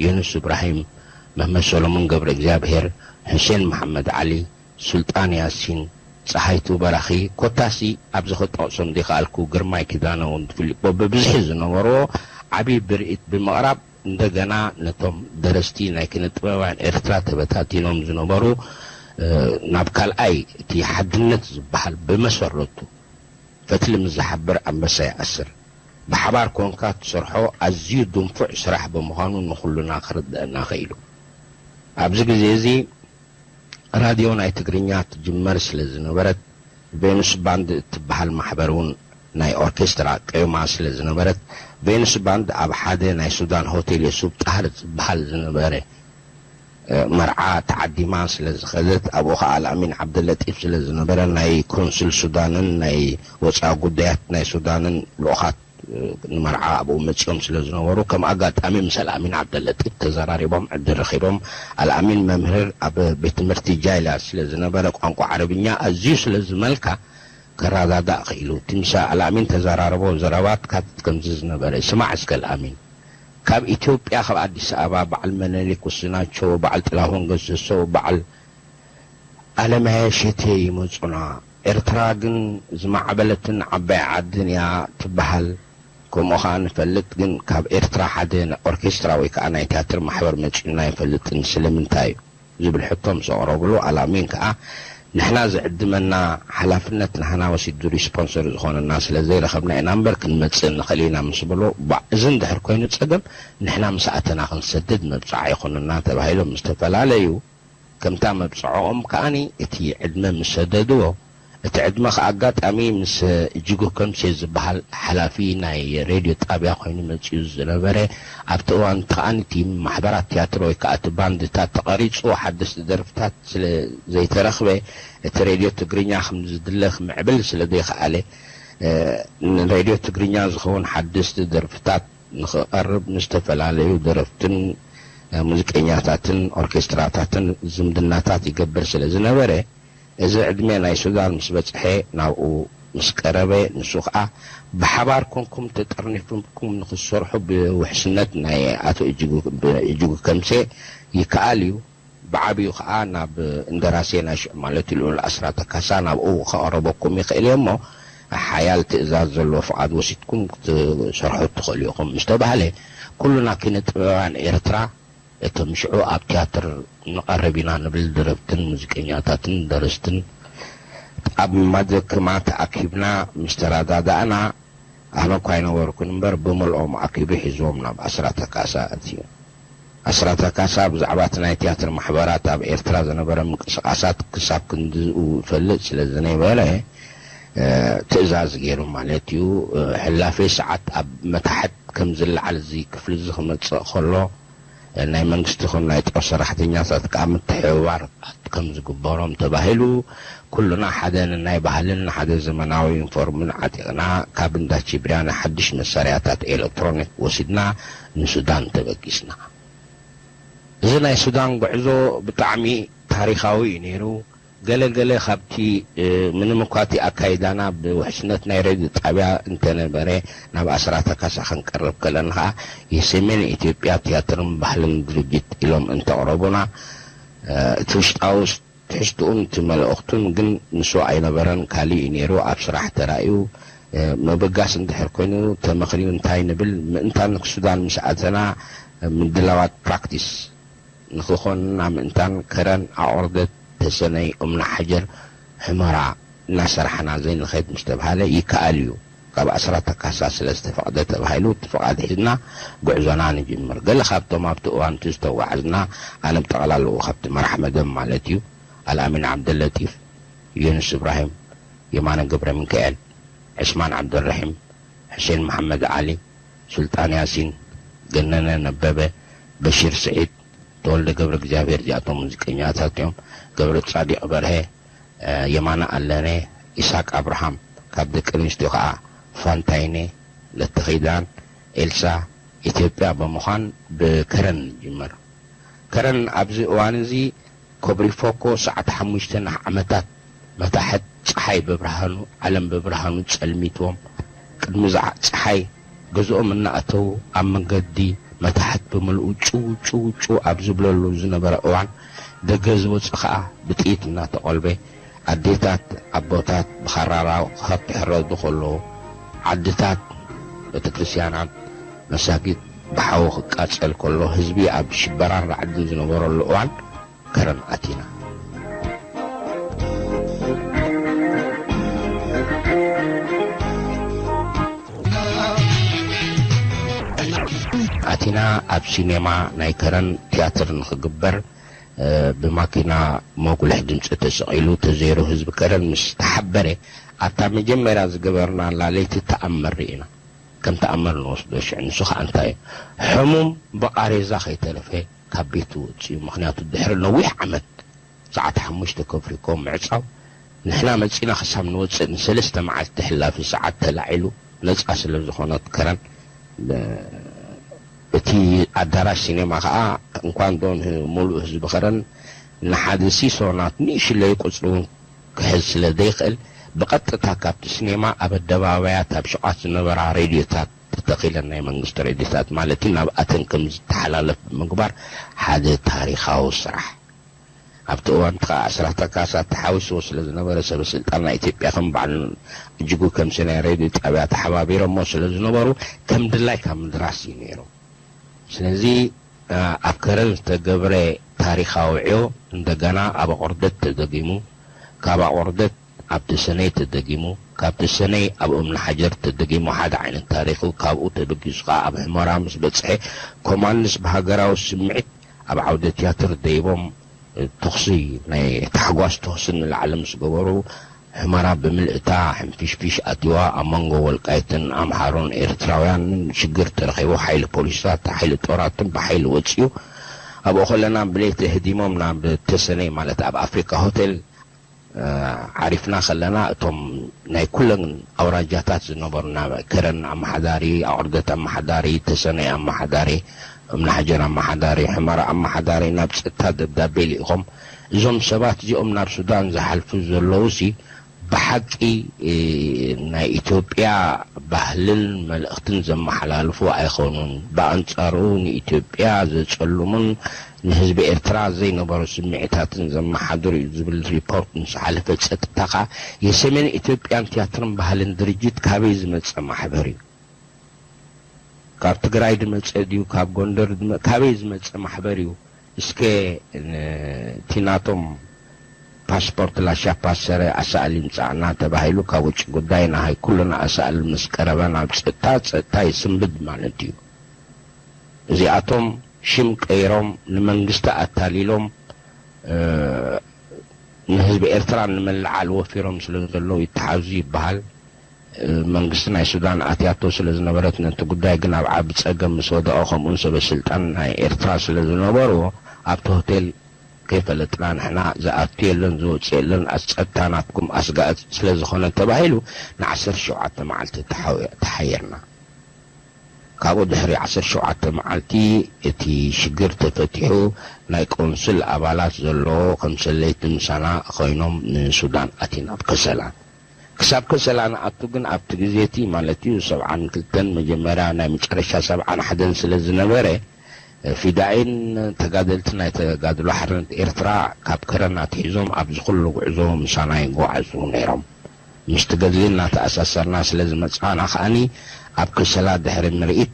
ዮኑስ እብራሂም፣ መህመድ ሰሎሞን ገብረ እግዚኣብሔር፣ ሑሴን መሓመድ ዓሊ፣ ሱልጣን ያሲን፣ ጸሃይቱ በራኺ፣ ኮታሲ ኣብዚ ክጠቕሶም ዘይከኣልኩ ግርማይ ኪዳነ እውን ፊሊፖ ብብዝሒ ዝነበርዎ ዓቢ ብርኢት ብምቕራብ፣ እንደገና ነቶም ደረስቲ ናይ ኪነ ጥበባውያን ኤርትራ ተበታቲኖም ዝነበሩ፣ እ፣ ናብ ካልኣይ እቲ ሓድነት ዝበሃል ብመሰረቱ ፈትሊ ምስ ዝሓብር ኣንበሳ ይኣስር። ብሓባር ኮንካ ትሰርሖ ኣዝዩ ድንፉዕ ስራሕ ብምዃኑ ንኹልና ክርደአና ኽኢሉ። ኣብዚ ግዜ እዚ ራድዮ ናይ ትግርኛ ትጅመር ስለ ዝነበረት፣ ቬኑስ ባንድ እትበሃል ማሕበር እውን ናይ ኦርኬስትራ ቅዩማ ስለ ዝነበረት፣ ቬኑስ ባንድ ኣብ ሓደ ናይ ሱዳን ሆቴል የሱብ ጣህር ዝበሃል ዝነበረ፣ እ፣ መርዓ ተዓዲማ ስለ ዝኸደት፣ ኣብኡ ኸዓ ኣልኣሚን ዓብደለጢፍ ስለ ዝነበረ፣ ናይ ኮንስል ሱዳንን ናይ ወፃኢ ጉዳያት ናይ ሱዳንን ልኡኻት፣ እ፣ ንመርዓ ኣብኡ መፂኦም ስለ ዝነበሩ፣ ከም ኣጋጣሚ ምስ ኣልኣሚን ዓብደለጢፍ ተዘራሪቦም ዕድል ረኺቦም። ኣልኣሚን መምህር ኣብ ቤት ትምህርቲ ጃይላ ስለ ዝነበረ፣ ቋንቋ ዓረብኛ ኣዝዩ ስለ ዝመልካ፣ ከረዳዳእ ክኢሉ። እቲ ምስ ኣልኣሚን ተዘራረቦ ዘረባታት ከምዚ ዝነበረ፣ ስማዕ እስከ ኣልኣሚን፣ ካብ ኢትዮጵያ፣ ካብ ኣዲስ ኣበባ፣ በዓል መነሊክ ወስናቸው፣ በዓል ጥላሁን ገሰሶ፣ በዓል ኣለማየ ሸቴ ይመጹና። ኤርትራ ግን ዝማዕበለትን ዓባይ ዓድን እያ ትበሃል። ከምኡ ኸኣ ንፈልጥ፣ ግን ካብ ኤርትራ ሓደ ኦርኬስትራ ወይ ከኣ ናይ ትያትር ማሕበር መጺኡና ኣይፈልጥን። ስለምንታይ እዩ? ዝብል ሕቶ ምስ ኣቕረብሉ፣ ኣልኣሚን ከኣ፣ ንሕና ዝዕድመና ሓላፍነት ናህና ወሲዱ ሪስፖንሰር ዝኾነና ስለ ዘይረኸብና ኢና እምበር ክንመጽእ ንኽእል ኢና ምስ በሎ፣ ባ-፣ እዚ እንድሕር ኮይኑ ጸገም፣ ንሕና ምስ ኣተና ክንሰድድ መብጽዓ ይኹንና ተባሂሎም ምስ ተፈላለዩ፣ ከምታ መብጽዓኦም ከኣኒ እቲ ዕድመ ምስ ሰደድዎ፣ እቲ ዕድመ ከኣ ኣጋጣሚ ምስ እጅጉ ከምሴ ዝበሃል ሓላፊ ናይ ሬድዮ ጣብያ ኮይኑ መጺኡ ዝነበረ፣ ኣብቲ እዋን እቲ ከኣኒ እቲ ማሕበራት ትያትር ወይ ከኣ እቲ ባንድታት ተቐሪጹ፣ ሓደስቲ ደርፍታት ስለ ዘይተረኽበ፣ እቲ ሬድዮ ትግርኛ ከም ዝድለ ክምዕብል ስለ ዘይከኣለ፣ እ፣ ንሬድዮ ትግርኛ ዝኸውን ሓደስቲ ደርፍታት ንኽቐርብ ምስ ዝተፈላለዩ ደረፍትን፣ እ፣ ሙዚቀኛታትን ኦርኬስትራታትን ዝምድናታት ይገብር ስለ ዝነበረ፣ እዚ ዕድመ ናይ ሱዳን ምስ በጽሐ ናብኡ ምስ ቀረበ፣ ንሱ ኸዓ ብሓባር ኮንኩም ተጠርኒፍኩም ንኽትሰርሑ ብውሕስነት ናይ ኣቶ እጅጉ ከምሴ ይከኣል እዩ። ብዓብዩ ኸዓ ናብ እንደራሴ ናይ ሽዑ ማለት እዩ ልኡል ኣስራተ ካሳ ናብኡ ከቕረበኩም ይኽእል እየ እሞ፣ ሓያል ትእዛዝ ዘለዎ ፍቓድ ወሲድኩም ክትሰርሑ ትኽእሉ ኢኹም ምስ ተባህለ፣ ኩሉና ኪነ ጥበባውያን ኤርትራ እቶም ሽዑ ኣብ ትያትር ንቐርብ ኢና ንብል ደረፍትን ሙዚቀኛታትን ደረስትን ኣብ ማድረክ ማት ኣኪብና ምስ ተረዳዳእና ኣነ እኳ ኣይነበርኩን እምበር ብምልኦም ኣኪቡ ሒዝዎም ናብ ኣስራተ ካሳ ኣትዩ። ኣስራተ ካሳ ብዛዕባ እቲ ናይ ትያትር ማሕበራት ኣብ ኤርትራ ዝነበረ ምንቅስቓሳት ክሳብ ክንድኡ ይፈልጥ ስለ ዝነበረ ትእዛዝ ገይሩ ማለት እዩ። ሕላፌ ሰዓት ኣብ መታሕት ከም ዝለዓል እዚ ክፍሊ እዚ ክመፅእ ከሎ ናይ መንግስቲ ይኹን ናይ ጦር ሰራሕተኛታት ከዓ ምትሕብባር ከም ዝግበሮም ተባሂሉ ኩሉና ሓደ ንናይ ባህልን ንሓደ ዘመናዊ ዩኒፎርምን ዓጢቕና ካብ እንዳ ቺብርያ ናይ ሓድሽ መሳርያታት ኤሌክትሮኒክ ወሲድና ንሱዳን ተበጊስና። እዚ ናይ ሱዳን ጉዕዞ ብጣዕሚ ታሪኻዊ እዩ ነይሩ። ገለ ገለ ካብቲ ምንም እኳ እቲ ኣካይዳና ብውሕስነት ናይ ሬድዮ ጣብያ እንተነበረ ናብ ኣስራተ ካሳ ክንቀርብ ከለና ከዓ የሰሜን ኢትዮጵያ ትያትርን ባህልን ድርጅት ኢሎም እንተቕረቡና እቲ ውሽጣዊ ትሕዝትኡን እቲ መልእኽቱን ግን ንሱ ኣይነበረን፣ ካልእ እዩ ነይሩ። ኣብ ስራሕ ተራእዩ ምብጋስ እንድሕር ኮይኑ ተመኽንዩ እንታይ ንብል ምእንታን ሱዳን ምስ ኣተና ምድላዋት ፕራክቲስ ንኽኾንና ምእንታን ከረን ኣቑርደት ተሰነይ እምኒ ሓጀር ሕመራ እናሰራሕና ዘይንኸይድ ምስ ተባሃለ ይከኣል እዩ ካብ ኣስራተ ካሳ ስለ ዝተፈቕደ ተባሂሉ እቲ ፍቓድ ሒዝና ጉዕዞና ንጅምር። ገለ ካብቶም ኣብቲ እዋን እቲ ዝተጓዓዝና ኣነ ብጠቕላላኡ ካብቲ መራሕ መደብ ማለት እዩ ኣልኣሚን ዓብደለጢፍ፣ ዮኑስ እብራሂም፣ የማነ ገብረ ሚካኤል፣ ዕስማን ዓብደልረሒም፣ ሕሴን መሓመድ ዓሊ፣ ሱልጣን ያሲን፣ ገነነ ነበበ፣ በሺር ስዒድ፣ ተወልደ ገብረ እግዚኣብሔር እዚኣቶም ሙዚቀኛታት እዮም። ገብረ ጻዲቕ በርሀ፣ የማነ ኣለነ፣ ኢሳቅ ኣብርሃም፣ ካብ ደቂ ኣንስትዮ ከዓ ፋንታይነ፣ ለተኺዳን፣ ኤልሳ፣ ኢትዮጵያ ብምዃን ብከረን ንጅምር። ከረን ኣብዚ እዋን እዚ ኮብሪፎኮ ሰዓት ሓሙሽተ ንዓመታት መታሕት ፀሓይ ብብርሃኑ ዓለም ብብርሃኑ ፀልሚትዎም ቅድሚ ፀሓይ ገዝኦም እናእተዉ ኣብ መንገዲ መታሕት ብምልኡ ጭው ጭው ጭው ኣብ ዝብለሉ ዝነበረ እዋን ደገ ዝወፅእ ከዓ ብጥይት እናተቆልበ ኣዴታት ኣቦታት ብኻራራ ካብ ትሕረዱ ከለዉ ዓድታት ቤተክርስትያናት መሳጊድ ብሓዊ ክቃጸል ከሎ ህዝቢ ኣብ ሽበራን ራዕድን ዝነበረሉ እዋን ከረን ኣቲና። ኣቲና ኣብ ሲኔማ ናይ ከረን ትያትር ንኽግበር ብማኪና መጉልሕ ድምፂ ተሰቒሉ ተዘይሩ ህዝቢ ከረን ምስ ተሓበረ ኣብታ መጀመርያ ዝገበርናላ ለይቲ ተኣምር ርኢና። ከም ተኣምር ንወስዶ ሽዑ ንሱ ከዓ እንታይ እዩ ሕሙም ብቃሬዛ ከይተረፈ ካብ ቤቱ ወፂኡ ምክንያቱ ድሕሪ ነዊሕ ዓመት ሰዓት ሓሙሽተ ከፍሪኮ ምዕፃው ንሕና መፂና ክሳብ ንወፅእ ንሰለስተ መዓልቲ ሕላፊ ሰዓት ተላዒሉ ነፃ ስለ ዝኾነት ከረን እቲ ኣዳራሽ ሲኔማ ከዓ እንኳን ዶ ሙሉእ ህዝቢ ከረን ንሓደ ሲሶ ናት ንእሽለይ ቁፅሪ እውን ክሕዝ ስለ ዘይኽእል ብቐጥታ ካብቲ ሲኔማ ኣብ ኣደባባያት ኣብ ሹቓት ዝነበራ ሬድዮታት ተተኺለን ናይ መንግስቲ ሬድዮታት ማለት እዩ ናብኣተን ከም ዝተሓላለፍ ብምግባር ሓደ ታሪኻዊ ስራሕ ኣብቲ እዋን እቲ ከዓ ኣስራተ ካሳ ተሓዊስዎ ስለ ዝነበረ ሰበ ስልጣን ናይ ኢትዮጵያ ከም በዓል እጅጉ ከምሲ ናይ ሬድዮ ጣብያ ተሓባቢሮሞ ስለ ዝነበሩ ከም ድላይ ካብ ምድራስ እዩ ነይሩ። ስለዚ ኣብ ከረን ዝተገብረ ታሪኻዊ ዕዮ እንደገና ኣብ ኣቑርደት ተደጊሙ፣ ካብ ኣቑርደት ኣብ ተሰነይ ተደጊሙ፣ ካብ ተሰነይ ኣብ እምኒ ሓጀር ተደጊሙ ሓደ ዓይነት ታሪኹ ካብኡ ተበጊሱ ከዓ ኣብ ሑመራ ምስ በፅሐ ኮማንድስ ብሃገራዊ ስምዒት ኣብ ዓውደ ትያትር ደይቦም ተኹሲ ናይ ታሕጓስ ተኹሲ ንላዕሊ ምስ ገበሩ ሑመራ ብምልእታ ሕንፊሽፊሽ ኣትዋ ኣብ መንጎ ወልቃይትን ኣምሓሩን ኤርትራውያንን ሽግር ተረኺቡ ሓይሊ ፖሊስታት ሓይሊ ጦራትን ብሓይሊ ወፂኡ ኣብኡ ከለና ብለይቲ ህዲሞም ናብ ተሰነይ ማለት ኣብ ኣፍሪካ ሆቴል ዓሪፍና ከለና እቶም ናይ ኩለን ኣውራጃታት ዝነበሩ ናብ ከረን ኣመሓዳሪ ኣቑርደት ኣመሓዳሪ ተሰነይ ኣመሓዳሪ እምናሕጀር ኣመሓዳሪ ሕመራ ኣመሓዳሪ ናብ ፀጥታ ደብዳቤ ልኢኾም እዞም ሰባት እዚኦም ናብ ሱዳን ዝሓልፉ ዘለዉ ሲ ብሓቂ ናይ ኢትዮጵያ ባህልን መልእኽትን ዘመሓላልፉ ኣይኾኑን። ብኣንጻሩ ንኢትዮጵያ ዘጸልሙን ንህዝቢ ኤርትራ ዘይነበሩ ስምዒታትን ዘመሓድሩ እዩ ዝብል ሪፖርት ምስ ሓለፈ፣ ጸጥታ ከኣ የሰሜን ኢትዮጵያን ቲያትርን ባህልን ድርጅት ካበይ ዝመጸ ማሕበር እዩ? ካብ ትግራይ ዝመጸ ድዩ? ካብ ጎንደር ዝመ-፣ ካበይ ዝመጸ ማሕበር እዩ? እስከ እቲ ናቶም ፓስፖርት ላሻፓሰረ ኣሳእል ይምጻእና ተባሂሉ ካብ ውጭ ጉዳይ ናሃይ ኩልና ኣሳእል ምስ ቀረበ ናብ ጸጥታ፣ ጸጥታ ይስንብድ ማለት እዩ። እዚኣቶም ሽም ቀይሮም ንመንግስቲ ኣታሊሎም፣ እ፣ ንህዝቢ ኤርትራ ንምልዓል ወፊሮም ስለ ዘለዉ ይተሓዙ ይበሃል። መንግስቲ ናይ ሱዳን ኣትያቶ ስለ ዝነበረት ነቲ ጉዳይ ግን ኣብ ዓቢ ጸገም ምስ ወደቐ፣ ከምኡውን ሰበ ስልጣን ናይ ኤርትራ ስለ ዝነበሩ ኣብቲ ሆቴል ከይፈለጥና ንሕና ዝኣቱ የለን ዝወጽእ የለን፣ ኣስጸታ ናትኩም ኣስጋእት ስለ ዝኾነ ተባሂሉ ንዓሰርተ ሸውዓተ መዓልቲ ተሓው-፣ ተሓየርና። ካብኡ ድሕሪ ዓሰርተ ሸውዓተ መዓልቲ እቲ ሽግር ተፈቲሑ ናይ ቆንስል ኣባላት ዘለዎ ከም ሰለይቲ ምሳና ኮይኖም ንሱዳን ኣቲና ኣብ ከሰላ። ክሳብ ከሰላ ንኣቱ ግን ኣብቲ ግዜ እቲ ማለት እዩ ሰብዓን ክልተን መጀመርያ ናይ መጨረሻ ሰብዓን ሓደን ስለ ዝነበረ ፊዳኢን ተጋደልቲ ናይ ተጋድሎ ሓርነት ኤርትራ ካብ ከረን ኣትሒዞም ኣብዚ ኩሉ ጉዕዞ ምሳና ይጓዓዙ ነይሮም። ምስቲ ገድሊ እናተኣሳሰርና ስለ ዝመጻና ከኣኒ ኣብ ከሰላ ድሕሪ ምርኢት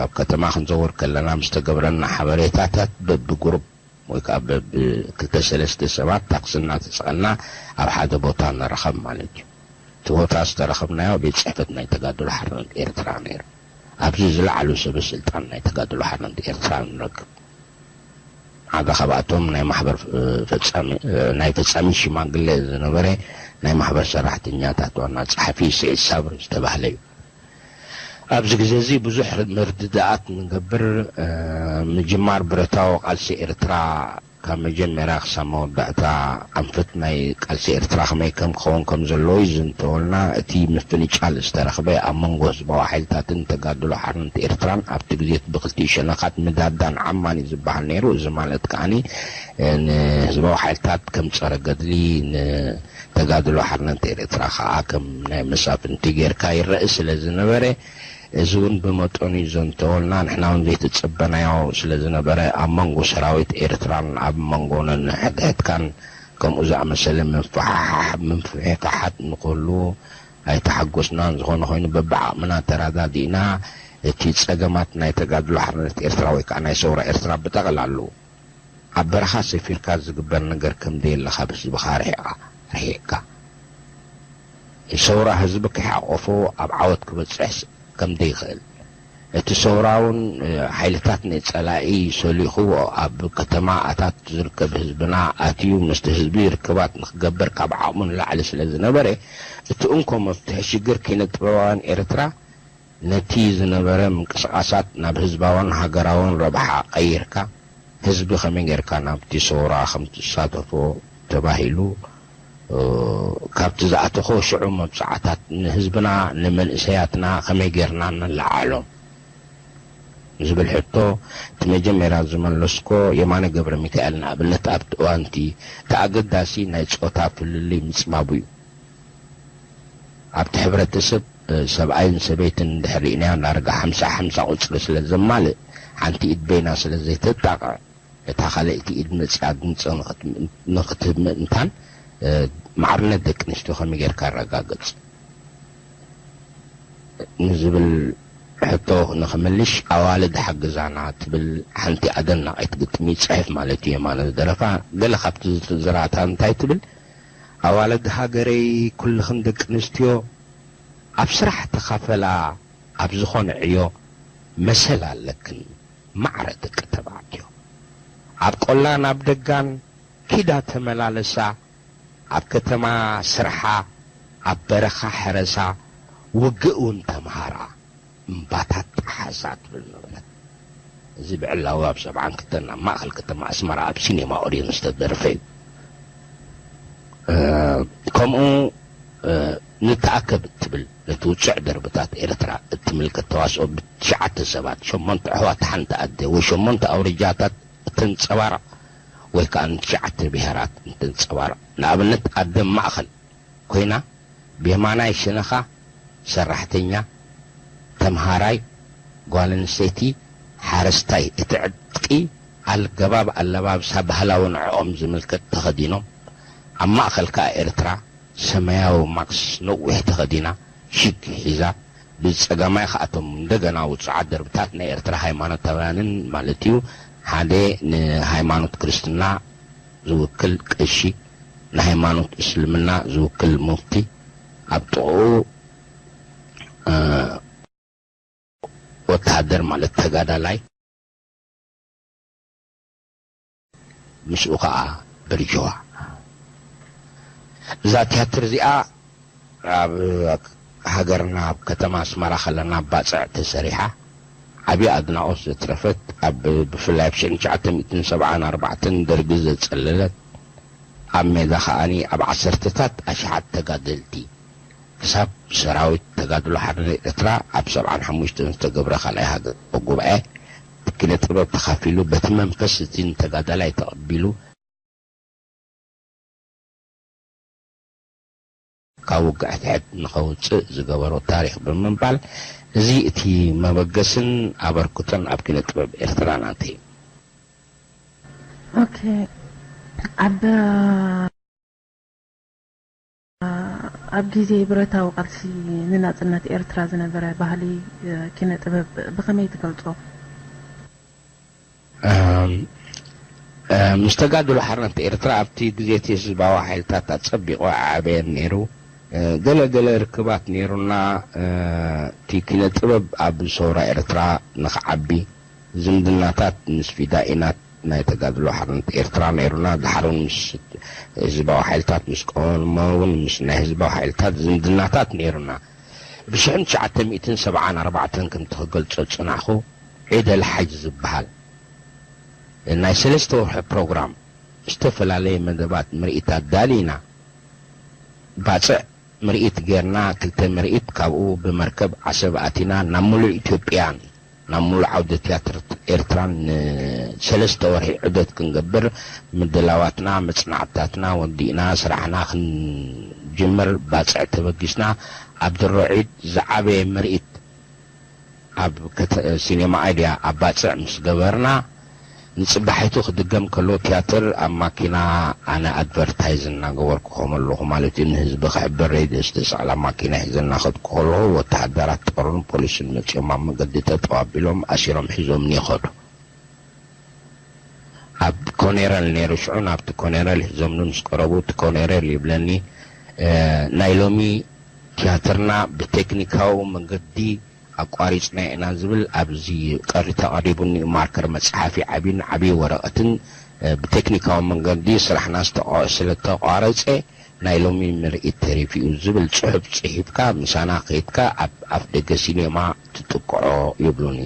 ኣብ ከተማ ክንዘውር ከለና ምስ ተገብረና ሓበሬታታት በብጉሩፕ ወይ ከዓ በብክልተ ሰለስተ ሰባት ታክሲ እናተሰቐልና ኣብ ሓደ ቦታ ንረኸብ ማለት እዩ። እቲ ቦታ ዝተረኸብናዮ ቤት ጽሕፈት ናይ ተጋድሎ ሓርነት ኤርትራ ነይሩ። ኣብዚ ዝለዓሉ ሰበ ስልጣን ናይ ተጋድሎ ሓርነት ኤርትራ ንረክብ። ሓደ ካብኣቶም ናይ ማሕበር ፈጻሚ፣ ናይ ፈጻሚ ሽማግለ ዝነበረ ናይ ማሕበር ሰራሕተኛታት ዋና ጸሓፊ ስዒድ ሳብሪ ዝተባህለ እዩ። ኣብዚ ግዜ እዚ ብዙሕ ምርድዳኣት ንገብር። እ፣ ምጅማር ብረታዊ ቃልሲ ኤርትራ ካብ መጀመርያ ክሳብ መወዳእታ ኣንፈት ናይ ቃልሲ ኤርትራ ከመይ ከም ክኸውን ከም ዘለዎ ይዝንተወልና። እቲ ምፍንጫል ዝተረኽበ ኣብ መንጎ ህዝባዊ ሓይልታትን ተጋድሎ ሓርነት ኤርትራን ኣብቲ ግዜ እቲ ብክልቲኡ ሸነኻት ምዳዳን ዓማን እዩ ዝበሃል ነይሩ። እዚ ማለት ከኣኒ፣ እ፣ ንህዝባዊ ሓይልታት ከም ጸረ ገድሊ፣ ን ተጋድሎ ሓርነት ኤርትራ ከኣ ከም ናይ መሳፍንቲ ጌርካ ይረእ ስለ ዝነበረ፣ እዚ እውን ብመጠኑ እዩ ዘንተወልና። ንሕና እውን ዘይተጸበናዮ ስለ ዝነበረ፣ ኣብ መንጎ ሰራዊት ኤርትራን ኣብ መንጎ ነንሕድሕድካን ከምኡ ዝኣመሰለ ምፍሕሓሕ-፣ ምፍሕፋሓት ንክህሉ ኣይተሓጎስናን። ዝኾነ ኮይኑ፣ በብዓቕምና ተረዳዲእና፣ እቲ ጸገማት ናይ ተጋድሎ ሓርነት ኤርትራ ወይ ከዓ ናይ ሰውራ ኤርትራ ብጠቕላሉ ኣብ በረኻ ሰፊርካ ዝግበር ነገር ከም ዘየለ ካብ ህዝብኻ ርሒቓ፣ ርሒቕካ፣ ሰውራ ህዝቢ ከይሓቆፎ ኣብ ዓወት ክበጽሕ ከም ዘይኽእል፣ እቲ ሰውራ እውን፣ እ፣ ሓይልታት ናይ ጸላኢ ሰሊኹ ኣብ ከተማ ኣታት ዝርከብ ህዝብና ኣትዩ ምስቲ ህዝቢ ርክባት ንክገብር ካብ ዓቕሙ ንላዕሊ ስለ ዝነበረ፣ እቲ እንኮ መፍትሒ ሽግር ኪነ ጥበባውያን ኤርትራ ነቲ ዝነበረ ምንቅስቓሳት ናብ ህዝባውን ሃገራውን ረብሓ ቀይርካ፣ ህዝቢ ከመይ ጌርካ ናብቲ ሰውራ ከም ትሳተፎ ተባሂሉ፣ እ፣ ካብቲ ዝኣተኾ ሽዑ መብጽዓታት ንህዝብና ንመንእሰያትና ከመይ ጌርና ነለዓዕሎም ዝብል ሕቶ፣ እቲ መጀመርያ ዝመለስኮ የማነ ገብረ ሚካኤል ንኣብነት ኣብቲ እዋንቲ እቲ ኣገዳሲ ናይ ጾታ ፍልልይ ምጽባቡ እዩ። ኣብቲ ሕብረተሰብ፣ እ፣ ሰብኣይን ሰበይትን እንድሕር ርኢናዮ ዳርጋ ሓምሳ ሓምሳ ቁጽሪ ስለ ዘማልእ፣ ሓንቲ ኢድ በይና ስለ ዘይተጣቕዕ፣ እታ ካልኣይቲ ኢድ መጺኣ ድምጺ ንኽት-፣ ንኽትህብ ምእንታን፣ እ፣ ማዕርነት ደቂ ኣንስትዮ ከመይ ጌርካ ኣረጋግጽ ንዝብል ሕቶ ንኽምልሽ፣ ኣዋልድ ሓግዛና ትብል ሓንቲ ኣደናቒት ግጥሚ ይጽሕፍ ማለት እዩ የማነ ዝደረፋ። ገለ ካብቲ ዝርዝራታ እንታይ ትብል? ኣዋልድ ሃገረይ ኩልኽን ደቂ ኣንስትዮ ኣብ ስራሕ ተኻፈላ፣ ኣብ ዝኾነ ዕዮ መሰል ኣለክን ማዕረ ደቂ ተባዕትዮ። ኣብ ቆላን ኣብ ደጋን ኪዳ ተመላለሳ፣ ኣብ ከተማ ስርሓ፣ ኣብ በረኻ ሕረሳ፣ ውግእ እውን ተምሃራ፣ እምባታት ጠሓሳ ትብል ነበረት። እዚ ብዕላዊ ኣብ ሰብዓን ክልተን ኣብ ማእኸል ከተማ ኣስመራ ኣብ ሲኔማ ኦድየን ዝተደርፈ እዩ። እ፣ ከምኡ፣ እ፣ ንተኣከብ እትብል ነቲ ውጹዕ ደርብታት ኤርትራ እትምልከት ተዋስኦ ብትሽዓተ ሰባት፣ ሸሞንተ ኣሕዋት ሓንቲ ኣደ ወይ ሸሞንተ ኣውርጃታት እተንጸባርቕ ወይ ከኣ ንትሽዓተ ብሄራት እተንጸባርቕ፣ ንኣብነት ኣደ ማእኸል ኮይና፣ ብየማናይ ሸነኻ ሰራሕተኛ፣ ተምሃራይ፣ ጓል ኣንስተይቲ፣ ሓረስታይ፣ እቲ ዕጥቂ ኣገባብ ኣለባብሳ ባህላዊ ንዕኦም ዝምልከት ተኸዲኖም፣ ኣብ ማእከል ከኣ ኤርትራ ሰማያዊ ማክስ ነዊሕ ተኸዲና፣ ሽግ ሒዛ፣ ብጸጋማይ ከኣቶም እንደገና ውጹዓት ደርብታት ናይ ኤርትራ ሃይማኖታውያንን ማለት እዩ፣ ሓደ ንሃይማኖት ክርስትና ዝውክል ቀሺ፣ ንሃይማኖት እስልምና ዝውክል ሙፍቲ፣ ኣብ ጥቕኡ፣ እ፣ ወተሃደር ማለት ተጋዳላይ፣ ምስኡ ኸዓ ብርጅዋ። እዛ ትያትር እዚኣ ኣብ ሃገርና፣ ኣብ ከተማ ኣስመራ ከለና፣ ኣብ ባጽዕ ተሰሪሓ፣ ዓቢ ኣድናቖት ዘትረፈት፣ ኣብ፣ ብፍላይ ኣብ ሽሕን ትሽዓተ ሚእትን ሰብዓን ኣርባዕተን ደርጊ ዘጸለለት፣ ኣብ ሜዳ ከኣኒ ኣብ ዓሰርተታት ኣሽሓት ተጋደልቲ፣ ክሳብ ሰራዊት ተጋድሎ ሓርነት ኤርትራ ኣብ ሰብዓን ሓሙሽተን ዝተገብረ ካልኣይ ሃገራዊ ጉባኤ ኪነ ጥበብ ተኻፊሉ፣ በቲ መንፈስ እቲ ንተጋዳላይ ተቐቢሉ፣ ካብ ውግእ ሕድሕድ ንኸውጽእ ዝገበሮ ታሪኽ ብምባል፣ እዚ እቲ መበገስን ኣበርክቶን ኣብ ኪነ ጥበብ ኤርትራ ናተይ እዩ። ኦኬ። ኣብ፣ ኣብ ግዜ ብረታዊ ቃልሲ ንናጽነት ኤርትራ ዝነበረ ባህሊ፣ ኪነ ጥበብ ብኸመይ ትገልጾ? እም፣ እ፣ ምስ ተጋድሎ ሓርነት ኤርትራ ኣብቲ ግዜ እቲ ህዝባዊ ሓይልታት ኣጸቢቑ ኣዕበየን ነይሩ። እ፣ ገለ ገለ ርክባት ነይሩና። እ፣ እቲ ኪነ ጥበብ ኣብ ሰውራ ኤርትራ ንኽዓቢ ዝምድናታት ምስ ፊዳኢናት ናይ ተጋድሎ ሓርነት ኤርትራ ነይሩና። ድሓር እውን ምስ ህዝባዊ ሓይልታት ምስ ቀወሞ እውን ምስ ናይ ህዝባዊ ሓይልታት ዝምድናታት ነይሩና። ብሽሕን ትሽዓተ ሚእትን ሰብዓን ኣርባዕተን ከምቲ ክገልጾ ዝጸናሕኩ ዒድ ኣልሓጅ ዝበሃል ናይ ሰለስተ ወርሒ ፕሮግራም ዝተፈላለየ መደባት ምርኢት ኣዳሊና። ባጽዕ ምርኢት ጌርና፣ ክልተ ምርኢት ካብኡ ብመርከብ ዓሰብ ኣቲና ናብ ምሉእ ኢትዮጵያን ናብ ምሉእ ዓውደ ትያትር ኤርትራን ንሰለስተ ወርሒ ዑደት ክንገብር ምድላዋትና መጽናዕትታትና ወዲእና ስራሕና ክንጅምር ባጽዕ ተበጊስና። ኣብ ድሮ ዒድ ዝዓበየ ምርኢት ኣብ ከተ-፣ ሲኔማ ኣይድያ ኣብ ባጽዕ ምስ ገበርና፣ ንጽባሒቱ ክድገም ከሎ ትያትር ኣብ ማኪና ኣነ ኣድቨርታይዝ እናገበርኩ ከመለኹ ማለት እዩ፣ ንህዝቢ ክሕብር ሬድዮ ዝተሰቕላ ማኪና ሒዘ እናኸድኩ ከለኹ ወተሃደራት ጦርን ፖሊስን መጺኦም ኣብ መገዲ ጠጠው ኣቢሎም ኣሲሮም ሒዞምኒ ይኸዱ። ኣብ ኮኔረል ነይሩ ሽዑ ናብቲ ኮኔረል ሒዞምኒ ምስ ቀረቡ እቲ ኮኔረል ይብለኒ፣ "እ፣ ናይ ሎሚ ትያትርና ብቴክኒካዊ መንገዲ ኣቋሪጽና ኢና" ዝብል ኣብዚ ቀሪ ተቐሪቡኒ እዩ። ማርከር መጽሓፊ ዓቢን ዓቢ ወረቐትን፣ እ፣ ብቴክኒካዊ መንገዲ ስራሕና ዝተቋ-፣ ስለ ተቋረጸ ናይ ሎሚ ምርኢት ተሪፉ እዩ ዝብል ጽሑፍ ጽሒፍካ ምሳና ከይድካ ኣብ ኣፍ ደገ ሲኔማ ትጥቅዖ ይብሉኒ።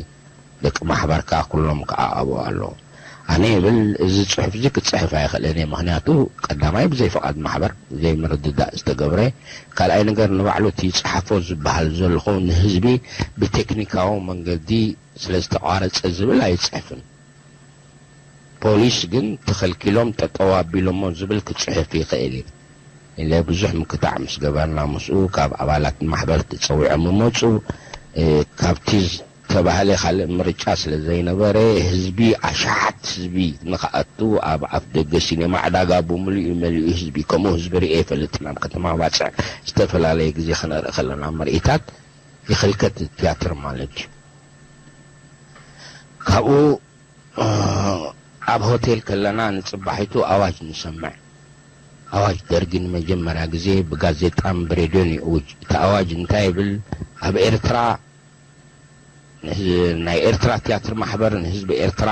ደቂ ማሕበር ከኣ ኩሎም ከኣ ኣብኡ ኣለዉ። ኣነ ይብል እዚ ጽሑፍ እዚ ክጽሕፍ ኣይኽእልን እየ፣ ምኽንያቱ ቀዳማይ ብዘይ ፍቓድ ማሕበር፣ ብዘይ ምርድዳእ ዝተገብረ፣ ካልኣይ ነገር ንባዕሉ እቲ ይጽሓፎ ዝበሃል ዘለኹ ንህዝቢ ብቴክኒካዊ መንገዲ ስለ ዝተቋረጸ ዝብል ኣይጽሕፍን። ፖሊስ ግን ተኸልኪሎም ጠጠው ኣቢሎሞ ዝብል ክጽሕፍ ይኽእል እዩ ኢለ ብዙሕ ምክታዕ ምስ ገበርና ምስኡ ካብ ኣባላት ማሕበር ተጸዊዖም ይመጹ። እ፣ ካብቲ ዝተባህለ ካልእ ምርጫ ስለ ዘይነበረ ህዝቢ ኣሽሓት ህዝቢ ንኽኣቱ ኣብ ኣፍ ደገ ሲኔማ ዕዳጋ ብምሉኡ መሊኡ ህዝቢ ከምኡ ህዝቢ ርእየ ኣይፈልጥን ኣብ ከተማ ባጽዕ ዝተፈላለየ ግዜ ክንርኢ ከለና ምርኢታት ይኽልከት ትያትር ማለት እዩ። ካብኡ ኣብ ሆቴል ከለና ንጽባሒቱ ኣዋጅ ንሰምዕ። ኣዋጅ ደርጊ ንመጀመርያ ግዜ ብጋዜጣን ብሬድዮን ይእውጅ። እቲ ኣዋጅ እንታይ ይብል? ኣብ ኤርትራ ንህዝ-፣ ናይ ኤርትራ ትያትር ማሕበር ንህዝቢ ኤርትራ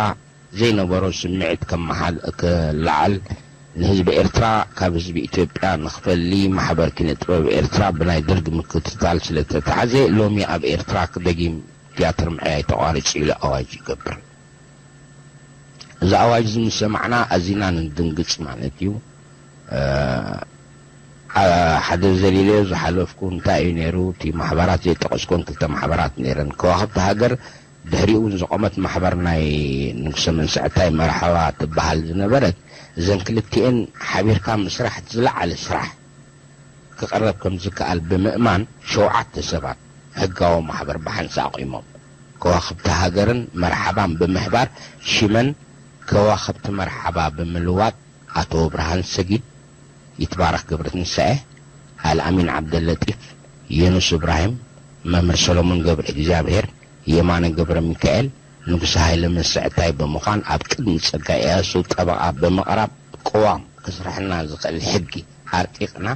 ዘይነበሮ ስምዒት ከመሓል-፣ ክለዓል፣ ንህዝቢ ኤርትራ ካብ ህዝቢ ኢትዮጵያ ንኽፈሊ ማሕበር ኪነ ጥበብ ኤርትራ ብናይ ደርጊ ምክትታል ስለ ተታሕዘ ሎሚ ኣብ ኤርትራ ደጊም ትያትር ምዕያይ ተቋሪጹ ኢሉ ኣዋጅ ይገብር። እዚ ኣዋጅ እዚ ምስ ሰማዕና ኣዚና ንድንግጽ ማለት እዩ። እ፣ አ-፣ ሓደ ዘሊለዮ ዝሓለፍኩ እንታይ እዩ ነይሩ? እቲ ማሕበራት ዘይጠቐስኩን ክልተ ማሕበራት ነይረን። ከዋኽብቲ ሃገር ድሕሪኡ እውን ዝቖመት ማሕበር ናይ ንጉሰ መንስዕታይ መርሓባ ትበሃል ዝነበረት፣ እዘን ክልቲኤን ሓቢርካ ምስራሕ እቲ ዝለዓለ ስራሕ። ክቐረብ ከም ዝከኣል ብምእማን፣ ሸውዓተ ሰባት ሕጋዊ ማሕበር ብሓንሳ ኣቑሞም። ከዋኽብቲ ሃገርን መርሓባን ብምሕባር፣ ሽመን ከዋኽብቲ መርሓባ ብምልዋጥ፣ ኣቶ ብርሃን ሰጊድ፣ ይትባረክ ገብረትንሳኤ፣ ኣልኣሚን ዓብደለጢፍ፣ የኑስ እብራሂም፣ መምህር ሰሎሞን ገብረ እግዚኣብሔር፣ የማነ ገብረ ሚካኤል፣ ንጉሰ ሃይለ መስዕታይ ብምዃን፣ ኣብ ቅድሚ ጸጋይ እያሱ ጠበቓ ብምቕራብ፣ ቅዋም ክስርሐልና ዝኽእል ሕጊ ኣርቂቕና፣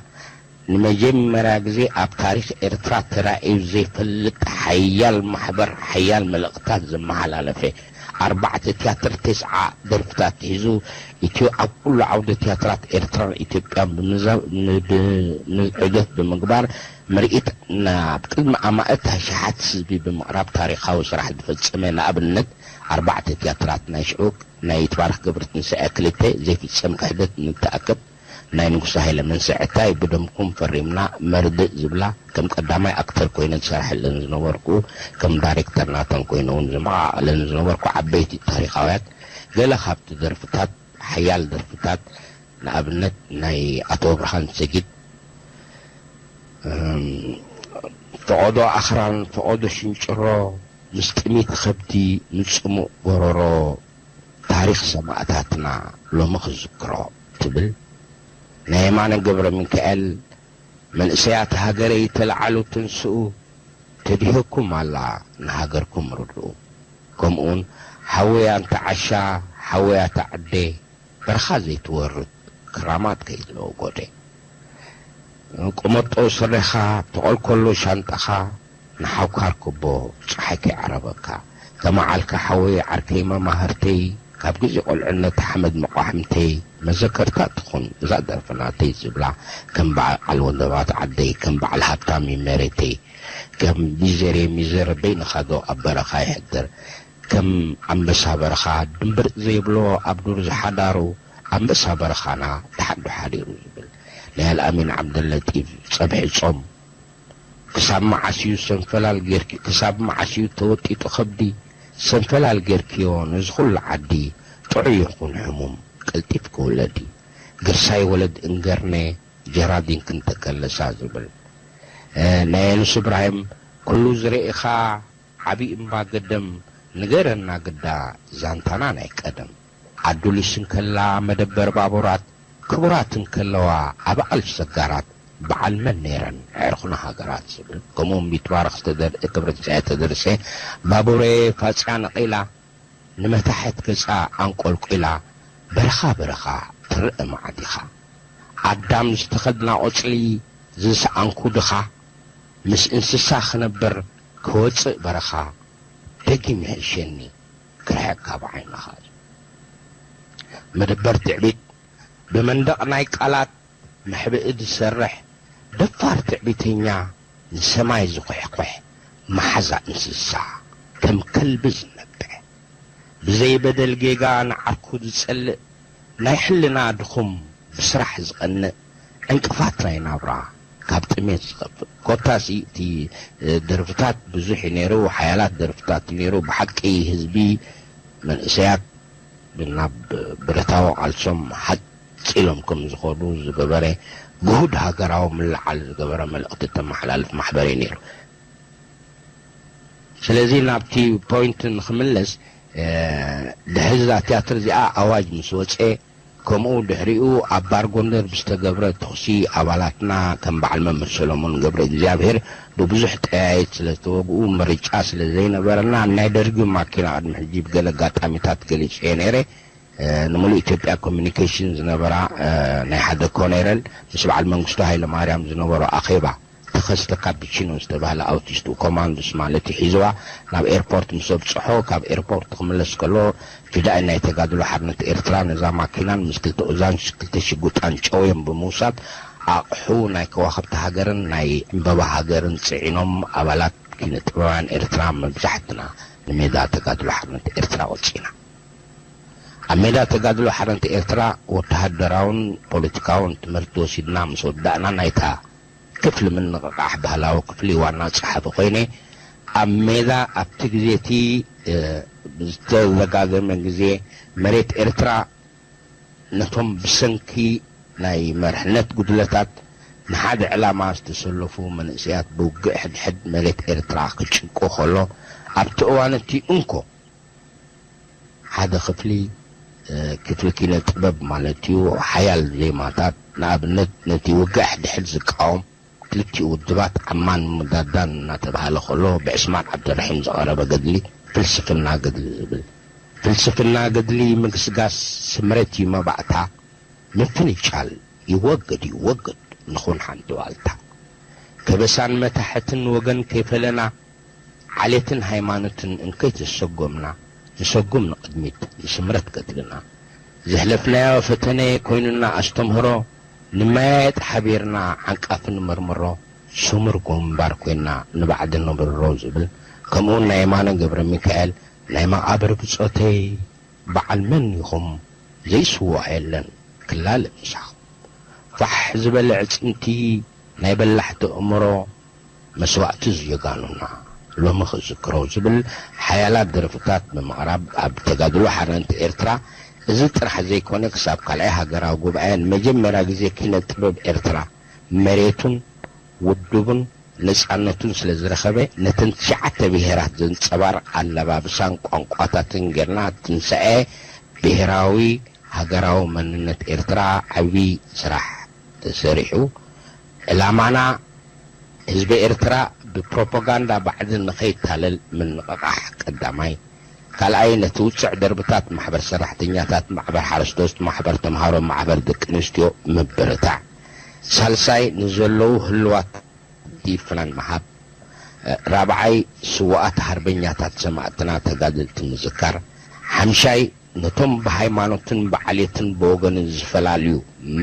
ንመጀመርያ ግዜ ኣብ ታሪኽ ኤርትራ ተራእዩ ዘይፈልጥ ሓያል ማሕበር፣ ሓያል መልእኽትታት ዘመሓላለፈ፣ ኣርባዕተ ትያትር፣ ተስዓ ደርፍታት ሒዙ፣ ኢትዮ ኣብ ኩሉ ዓውደ ትያትራት ኤርትራን ኢትዮጵያን ብምዛ-፣ ን-፣ ብ-፣ ን-፣ ዑደት ብምግባር፣ ምርኢት ናብ ቅድሚ ኣማእት ኣሽሓት ህዝቢ ብምቕራብ ታሪኻዊ ስራሕ ዝፈጸመ፣ ንኣብነት፣ ኣርባዕተ ትያትራት ናይ ሽዑ ናይ ይትባረክ ገብረትንሳኤ ክልተ ዘይፍጸም ክሕደት ንተኣከብ፣ ናይ ንጉሰ ሃይለ መንስዕታይ ብደምኩም ፈሪምና መርድእ ዝብላ ከም ቀዳማይ ኣክተር ኮይነ ዝሰርሐለን ዝነበርኩ፣ ከም ዳይሬክተር ናተን ኮይነ እውን ዝመቓቐለን ዝነበርኩ ዓበይቲ ታሪኻውያት፣ ገለ ካብቲ ደርፍታት፣ ሓያል ደርፍታት፣ ንኣብነት ናይ ኣቶ ብርሃን ሰጊድ፣ እም፣ ፈቐዶ ኣኽራን፣ ፈቐዶ ሽንጭሮ፣ ምስ ጥሚት ከብዲ፣ ምስ ጽሙእ ጎረሮ፣ ታሪኽ ሰማእታትና ሎሚ ክዝክሮ ትብል፣ ናይ የማነ ገብረ ሚካኤል፣ መንእሰያት ሃገረይ ተለዓሉ ትንስኡ፣ ተዲህኩም ኣላ ንሃገርኩም ርድኡ። ከምኡውን ሓወያ እንተ ዓሻ፣ ሓወያ እታ ዓደ፣ በረኻ ዘይትወርድ ክራማት ከይትለው ጎደ። ቁመጦ ስረኻ፣ ተቖልኮሎ ሻንጣኻ፣ ንሓውካ ርክቦ ጸሓይ ከይዓረበካ። ከመዓልካ ሓወይ ዓርከይ መማህርተይ፣ ካብ ግዜ ቆልዕነት ሓመድ መቋሕምተይ፣ መዘከርታ ትኹን እዛ ደርፊ ናተይ ዝብላ፣ ከም በዓል ወደባት ዓደይ፣ ከም በዓል ሃብታም መሬተይ፣ ከም ሚዘሬ ሚዘር በይንኻ ዶ ኣብ በረኻ ይሕድር፣ ከም ኣንበሳ በረኻ ድምብርጽ ዘይብሎ ኣብ ዱር ዝሓዳሩ፣ ኣንበሳ በረኻና ደሓን ዶ ሓዲሩ ዝብል ናይ ኣልኣሚን ዓብደለጢፍ ጸብሒ ጾም። ክሳብ መዓስ እዩ ሰንፈላል ጌርኪ፣ ክሳብ መዓስ እዩ ተወጢጡ ከብዲ፣ ሰንፈላል ጌርክዮ ነዚ ኩሉ ዓዲ፣ ጥዑይ ይኹን ሕሙም ቀልጢፍኪ ውለዲ። ግርሳይ ወለድ እንገርነ፣ ጀራዲን ክንተከለሳ ዝብል። እ፣ ናይ የኑስ እብራሂም ኩሉ ዝረኤኻ ዓቢ እምባ ገደም፣ ንገረና ግዳ ዛንታና ናይ ቀደም። ዓዱሊስ እንከላ መደበር ባቡራት፣ ክቡራት እንከለዋ ኣባዕል ሰጋራት፣ በዓል መን ነይረን ኣዕርኽና ሃገራት ዝብል። ከምኡ እውን ቢትባረኽ ዝተደር-፣ ክብረት ዝተደርሰ፣ ባቡረ ፋጽያ ነቒላ፣ ንመታሕት ገጻ ኣንቆልቂላ፣ በረኻ በረኻ ትረአ ማዕዲኻ። ኣዳም ዝተኸድና ቆጽሊ ዝሰኣንኩ ድኻ፣ ምስ እንስሳ ክነብር ክወጽእ በረኻ፣ ደጊም ይሕሸኒ ክርሕቅ ካብ ዓይንኻ። መደበር ትዕቢት ብመንደቕ ናይ ቃላት መሕብኢ ዝሰርሕ፣ ደፋር ትዕቢተኛ ንሰማይ ዝኹሕኩሕ፣ መሓዛ እንስሳ ከም ከልቢ ዝነብሕ፣ ብዘይ በደል ጌጋ ንዓርኩ ዝጸልእ፣ ናይ ሕልና ድኹም ብስራሕ ዝቐንእ፣ ዕንቅፋት ናይ ናብራ ካብ ጥሜት ዝኸፍእ። ኮታሲ እቲ፣ እ፣ ደርፍታት ብዙሕ እዩ ነይሩ፣ ሓያላት ደርፍታት እዩ ነይሩ። ብሓቂ ህዝቢ፣ መንእሰያት ናብ ብረታዊ ቃልሶም ሓጽ ኢሎም ከም ዝኸዱ ዝገበረ፣ ግሁድ ሃገራዊ ምልዓል ዝገበረ መልእኽቲ እተመሓላልፍ ማሕበር እዩ ነይሩ። ስለዚ ናብቲ ፖይንት ንኽምለስ፣ እ፣ ድሕሪ እዛ ትያትር እዚኣ ኣዋጅ ምስ ወጸ፣ ከምኡ ድሕሪኡ ኣብ ባር ጎንደር ብዝተገብረ ተኹሲ ኣባላትና ከም በዓል መምህር ሰሎሞን ገብረ እግዚኣብሔር ብብዙሕ ጠያየት ስለ ዝተወግኡ ምርጫ ስለ ዘይነበረና፣ ናይ ደርጊ ማኪና ቅድሚ ሕጂ ብገለ ኣጋጣሚታት ገሊጸዮ ነይረ። እ፣ ንምሉእ ኢትዮጵያ ኮሚኒኬሽን ዝነበራ፣ እ፣ ናይ ሓደ ኮኔረል ምስ በዓል መንግስቱ ሃይለማርያም ዝነበሮ ኣኼባ፣ ተኸስተ ካፒቺኖ ዝተባህለ ኣውቲስቱ ኮማንዶስ ማለት እዩ ሒዝዋ ናብ ኤርፖርት ምስ ኣብጽሖ፣ ካብ ኤርፖርት ክምለስ ከሎ፣ ፊዳይ ናይ ተጋድሎ ሓርነት ኤርትራ ነዛ ማኪናን ምስ ክልተ ኡዛን ክልተ ሽጉጣን ጨውዮም ብምውሳድ፣ ኣቕሑ ናይ ከዋኽብቲ ሃገርን ናይ ዕምበባ ሃገርን ጽዒኖም ኣባላት ኪነ ጥበባውያን ኤርትራ መብዛሕትና ንሜዳ ተጋድሎ ሓርነት ኤርትራ ወጺና። ኣብ ሜዳ ተጋድሎ ሓርነት ኤርትራ ወተሃደራውን ፖለቲካውን ትምህርቲ ወሲድና ምስ ወዳእና፣ ናይታ ክፍሊ ምንቕቓሕ ባህላዊ ክፍሊ ዋና ጸሓፊ ኮይነ፣ ኣብ ሜዳ ኣብቲ ግዜ እቲ፣ እ፣ ብዝተደጋገመ ግዜ መሬት ኤርትራ ነቶም ብሰንኪ ናይ መርሕነት ጉድለታት ንሓደ ዕላማ ዝተሰለፉ መንእሰያት ብውግእ ሕድሕድ መሬት ኤርትራ ክጭንቆ ከሎ፣ ኣብቲ እዋን እቲ እንኮ ሓደ ክፍሊ፣ እ፣ ክፍሊ ኪነ ጥበብ ማለት እዩ፣ ሓያል ዜማታት፣ ንኣብነት ነቲ ውግእ ሕድሕድ ዝቃወም ክልቲኡ ውድባት ዓማን ምዳዳን እናተባህለ ከሎ፣ ብዕስማን ዓብደርሒም ዝቐረበ ገድሊ ፍልስፍና ገድሊ ዝብል። ፍልስፍና ገድሊ ምግስጋስ ስምረት እዩ መባእታ፣ ምፍንጫል ይወገድ ይወገድ ንኹን ሓንቲ ዋልታ። ከበሳን መታሕትን ወገን ከይፈለና፣ ዓሌትን ሃይማኖትን እንከይተሰጎምና፣ ንሰጉም ንቕድሚት ንስምረት ገድልና። ዘሕለፍናዮ ፈተነ ኮይኑና ኣስተምህሮ፣ ንመያየጥ ሓቢርና ዓንቃፊ ንመርምሮ፣ ስሙር ግንባር ኮይና ንባዕዲ ነብርሮ ዝብል፣ ከምኡውን ናይ የማነ ገብረ ሚካኤል ናይ መቓብር ብጾተይ በዓል መን ኢኹም ዘይስዋእ የለን ክላለ ምሳኹም። ፋሕ ዝበለ ዕጽምቲ ናይ በላሕቲ ኣእምሮ መስዋእቲ ዝጀጋኑና ሎሚ ክዝክሮ ዝብል ሓያላት ደርፍታት ብምቕራብ ኣብ ተጋድሎ ሓርነት ኤርትራ እዚ ጥራሕ ዘይኮነ ክሳብ ካልኣይ ሃገራዊ ጉባኤ ንመጀመርያ ግዜ ኪነ ጥበብ ኤርትራ መሬቱን ውድቡን ነጻነቱን ስለ ዝረኸበ ነተን ትሽዓተ ብሄራት ዘንጸባርቕ ኣለባብሳን ቋንቋታትን ጌርና ትንሳኤ ብሄራዊ ሃገራዊ መንነት ኤርትራ ዓቢ ስራሕ ተሰሪሑ። ዕላማና ህዝቢ ኤርትራ ብፕሮፓጋንዳ ባዕዲ ንኸይታለል ምንቕቓሕ ቀዳማይ። ካልኣይ ነቲ ውጽዕ ደርብታት ማሕበር ሰራሕተኛታት፣ ማሕበር ሓረስቶት፣ ማሕበር ተምሃሮ፣ ማሕበር ደቂ ኣንስትዮ ምብርታዕ። ሳልሳይ ንዘለዉ ህልዋት ፍናን ምሃብ። ራብዓይ ስውኣት ሃርበኛታት ሰማእትና ተጋደልቲ ምዝካር። ሓምሻይ ነቶም ብሃይማኖትን ብዓሌትን ብወገንን ዝፈላልዩ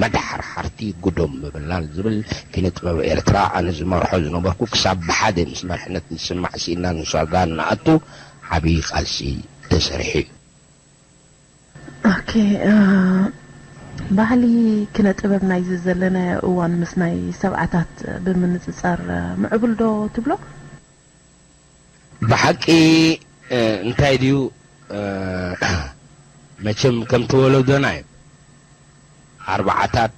መድሓርሓርቲ ግዶም ምብላል ዝብል ኪነ ጥበብ ኤርትራ ኣነ ዝመርሖ ዝነበርኩ ክሳብ ብሓደ ምስ መርሕነት ንስማዕ ስኢና ንሳዳ ንኣቱ ዓብዪ ቃልሲ ተሰሪሑ እዩ። ኦኬ፣ እ፣ ባህሊ ኪነ ጥበብ ናይዚ ዘለናዮ እዋን ምስ ናይ ሰብዓታት ብምንጽጻር፣ እ፣ ምዕቡል ዶ ትብሎ? ብሓቂ፣ እ፣ እንታይ ድዩ፣ እ፣ መቸም ከምቲ ወለዶና እዩ። ኣርባዓታት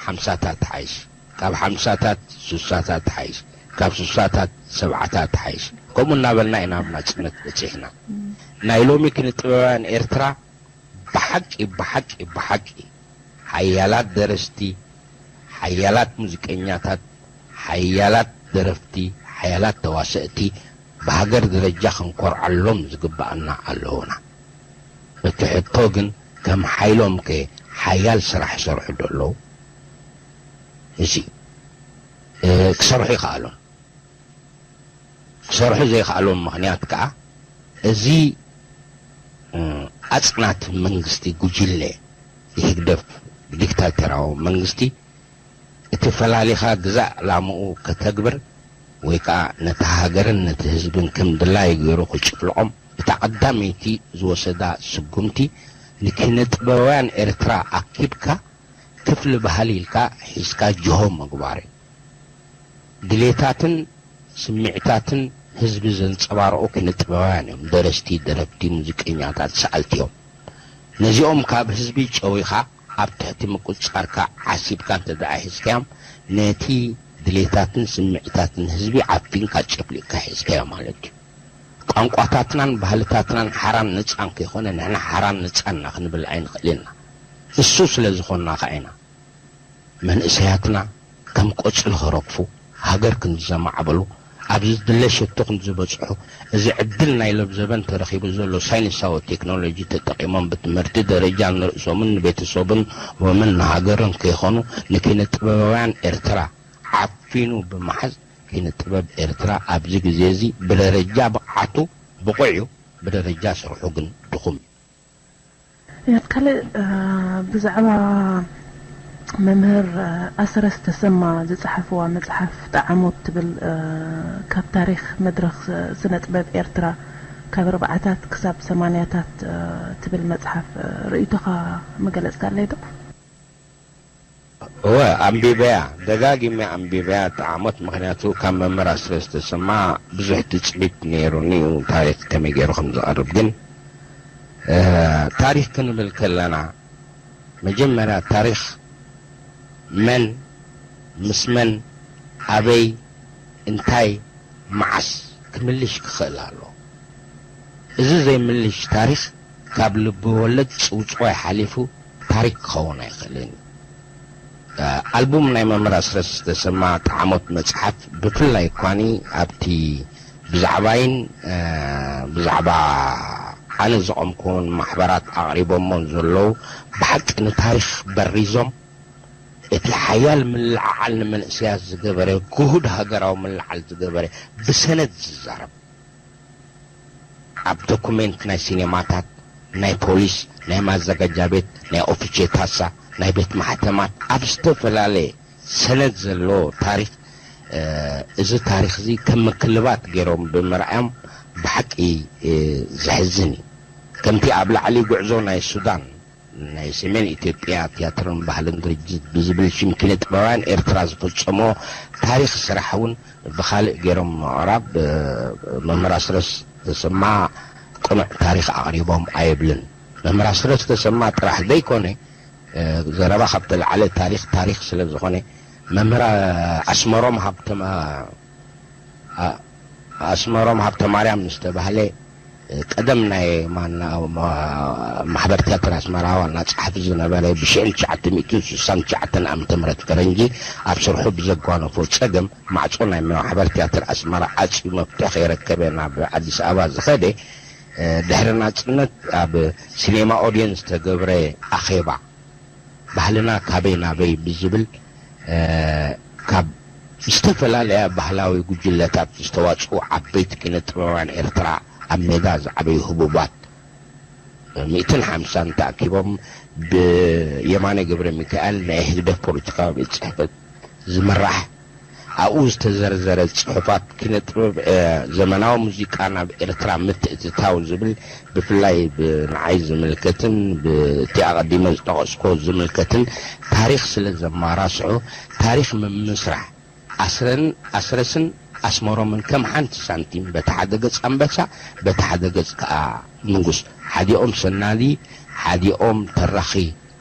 ሓምሳታት ሓይሽ፣ ካብ ሓምሳታት ሱሳታት ሓይሽ፣ ካብ ሱሳታት ሰብዓታት ሓይሽ፣ ከምኡ እናበልና ኢና ኣብ ናጽነት በጺሕና። ናይ ሎሚ ኪነ ጥበባውያን ኤርትራ ብሓቂ ብሓቂ ብሓቂ ሓያላት ደረስቲ፣ ሓያላት ሙዚቀኛታት፣ ሓያላት ደረፍቲ፣ ሓያላት ተዋሰእቲ ብሃገር ደረጃ ክንኮርዓሎም ዝግባኣና ኣለዉና። እቲ ሕቶ ግን ከም ሓይሎም ከ ሓያል ስራሕ ይሰርሑ ዶ ኣለዉ? እዚ እ፣ ክሰርሑ ይኸኣሉን። ክሰርሑ ዘይኸኣሎም ምኽንያት ከኣ እዚ እ፣ ኣጽናቲ መንግስቲ ጉጅለ ህግደፍ ዲክታተራዊ መንግስቲ እቲ ፈላሊኻ ግዛእ ዕላምኡ ከተግብር ወይ ከኣ ነቲ ሃገርን ነቲ ህዝብን ከም ድላዩ ገይሩ ክጭፍልቖም እታ ቀዳመይቲ ዝወሰዳ ስጉምቲ ንኪነ ጥበባውያን ኤርትራ ኣኪብካ ክፍሊ ባህሊ ኢልካ ሒዝካ ጅሆ ምግባር እዩ። ድሌታትን ስምዒታትን ህዝቢ ዘንጸባርቑ ኪነ ጥበባውያን እዮም። ደረስቲ፣ ደረፍቲ፣ ሙዚቀኛታት፣ ሰኣልቲ እዮም። ነዚኦም ካብ ህዝቢ ጨዊኻ ኣብ ትሕቲ ምቁጽጻርካ ዓሲብካ እንተ ደኣ ሒዝካዮም ነቲ ድሌታትን ስምዒታትን ህዝቢ ዓፊንካ ጨፍሊቕካ ሒዝካዮ ማለት እዩ። ቋንቋታትናን ባህልታትናን ሓራን ነጻን ከይኮነ ንሕና ሓራን ነጻን ኢና ክንብል ኣይንኽእል ኢና። እሱ ስለ ዝኾንና ከኣ ኢና መንእሰያትና ከም ቆጽሊ ክረግፉ፣ ሃገር ክንዲ ዘማዕብሉ፣ ኣብ ዝድለ ሸቶ ክንዲ ዝበጽሑ፣ እዚ ዕድል ናይ ሎምዘበን ተረኺቡ ዘሎ ሳይንሳዊ ቴክኖሎጂ ተጠቒሞም ብትምህርቲ ደረጃ ንርእሶምን ንቤተሰቦምን ንሃገርን ከይኾኑ ንኪነ ጥበባውያን ኤርትራ ዓፊኑ ብምሓዝ ኪነ ጥበብ ኤርትራ ኣብዚ ግዜ እዚ ብደረጃ ብቕዓቱ ብቑዕ እዩ፣ ብደረጃ ስርሑ ግን ድኹም እዩ። ካልእ ብዛዕባ መምህር ኣስረስ ተሰማ ዝጸሓፍዋ መጽሓፍ ጠዓሞት ትብል ካብ ታሪኽ መድረኽ ስነ ጥበብ ኤርትራ ካብ ኣርባዓታት ክሳብ ሰማንያታት ትብል መጽሓፍ ርእይቶኻ ምገለጽካለይ ዶ? እወ ኣንቢበያ፣ ደጋጊመ ኣንቢበያ ጠዓሞት፣ ምኽንያቱ ካብ መምህር ኣስረስ ተሰማ ብዙሕ ትጽቢት ነይሩኒ እዩ ታሪኽ ከመይ ገይሩ ከም ዝቐርብ። ግን ታሪኽ ክንብል ከለና መጀመርያ ታሪኽ መን ምስ መን፣ ኣበይ፣ እንታይ፣ መዓስ ክምልሽ ክኽእል ኣሎ። እዚ ዘይምልሽ ታሪኽ ካብ ልቢ ወለድ ጽውጽዋይ ሓሊፉ ታሪኽ ክኸውን ኣይኽእልን እዩ። ኣልቡም ናይ መምህር ኣስረስ ተሰማ ጠዓሞት መጽሓፍ ብፍላይ እኳኒ ኣብቲ ብዛዕባይን ብዛዕባ ኣነ ዝቐምኩን ማሕበራት ኣቕሪቦሞን ዘለዉ ብሓቂ ንታሪኽ በሪዞም እቲ ሓያል ምልዕዓል ንመንእሰያት ዝገበረ ግሁድ ሃገራዊ ምልዓል ዝገበረ ብሰነድ ዝዛረብ ኣብ ዶኩሜንት ናይ ሲኔማታት ናይ ፖሊስ ናይ ማዘጋጃ ቤት ናይ ኦፊቼ ታሳ ናይ ቤት ማሕተማት ኣብ ዝተፈላለየ ሰነድ ዘሎ ታሪክ እዚ ታሪክ እዚ ከም ምክልባት ገይሮም ብምርኣዮም ብሓቂ ዘሕዝን እዩ። ከምቲ ኣብ ላዕሊ ጉዕዞ ናይ ሱዳን ናይ ሰሜን ኢትዮጵያ ቲያትርን ባህልን ድርጅት ብዝብል ሽም ኪነ ጥበባውያን ኤርትራ ዝፈጸሞ ታሪኽ ስራሕ እውን ብኻልእ ገይሮም ምቕራብ መምህር ኣስረስ ተሰማ ቅኑዕ ታሪኽ ኣቕሪቦም ኣይብልን። መምህር ኣስረስ ተሰማ ጥራሕ ዘይኮነ ዘረባ ካብ ተለዓለ ታሪኽ ታሪኽ ስለ ዝኾነ መምህር ኣስመሮም ሃብተ ኣስመሮም ሃብተማርያም ዝተባህለ ቀደም ናይ ማና ማሕበር ቲያትር ኣስመራ ዋና ጸሓፊ ዝነበረ ብሽሕን ትሽዓተ ሚእትን ስሳን ትሽዓተን ዓመተ ምህረት ፈረንጂ ኣብ ስርሑ ብዘጓነፎ ጸገም ማዕጾ ናይ ማሕበር ቲያትር ኣስመራ ዓጽዩ መፍትሒ ከይረከበ ናብ ኣዲስ ኣበባ ዝኸደ ድሕሪ ናጽነት ኣብ ሲኔማ ኦድየን ዝተገብረ ኣኼባ ባህልና ካበይ ናበይ ብዝብል ካብ ዝተፈላለያ ባህላዊ ጉጅለታት ዝተዋፅኡ ዓበይቲ ኪነ ጥበባውያን ኤርትራ ኣብ ሜዳ ዝዓበዩ ህቡባት ሚእትን ሓምሳን ተኣኪቦም ብየማነ ገብረ ሚካኤል ናይ ህግደፍ ፖለቲካዊ ቤት ፅሕፈት ዝምራሕ ኣብኡ ዝተዘርዘረ ፅሑፋት ኪነ ጥበብ ዘመናዊ ሙዚቃ ናብ ኤርትራ ምትእትታው ዝብል ብፍላይ ብንዓይ ዝምልከትን ብቲ ኣቐዲመ ዝጠቐስኮ ዝምልከትን ታሪኽ ስለ ዘማራስሑ ታሪኽ ምምስራሕ ኣስረን ኣስረስን ኣስመሮምን ከም ሓንቲ ሳንቲም በቲ ሓደ ገጽ ኣንበሳ በቲ ሓደ ገጽ ከኣ ንጉስ ሓዲኦም ሰናዲ ሓዲኦም ተራኺ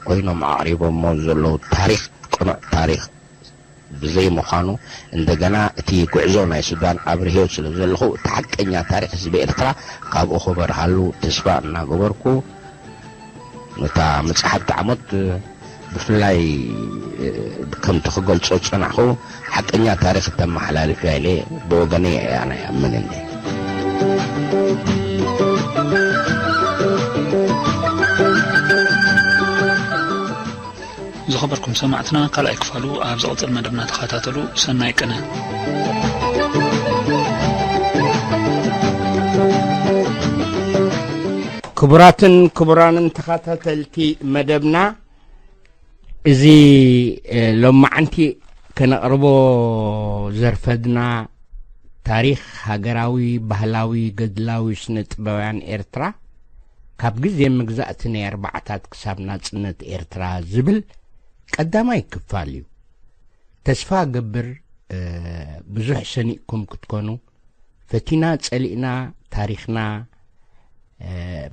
ኮይኖም ኣቕሪቦሞ ዘለዉ ታሪኽ ቅኑዕ ታሪኽ ብዘይምዃኑ እንደገና እቲ ጉዕዞ ናይ ሱዳን ኣብርሄዮ ስለ ዘለኹ እቲ ሓቀኛ ታሪኽ ህዝቢ ኤርትራ ካብኡ ክበርሃሉ ተስፋ እናገበርኩ ነታ መጽሓፍ ጣዕሞት ብፍላይ ከምቲ ክገልጾ ዝጸናሕኹ ሓቀኛ ታሪኽ እተመሓላልፍ እያ ኢለ ብወገነይ ኣነ ይኣምንን። ዝኸበርኩም ሰማዕትና ካልኣይ ክፋሉ ኣብ ዝቕጽል መደብና ተኸታተሉ። ሰናይ ቅነ። ክቡራትን ክቡራንን ተኸታተልቲ መደብና እዚ ሎማዓንቲ ከነቕርቦ ዘርፈድና ታሪኽ ሃገራዊ ባህላዊ ገድላዊ ስነ ጥበባውያን ኤርትራ ካብ ግዜ መግዛእቲ ናይ ኣርባዓታት ክሳብ ናጽነት ኤርትራ ዝብል ቀዳማይ ክፋል እዩ። ተስፋ እገብር ብዙሕ ሰኒቕኩም ክትኮኑ ፈቲና ጸሊእና ታሪኽና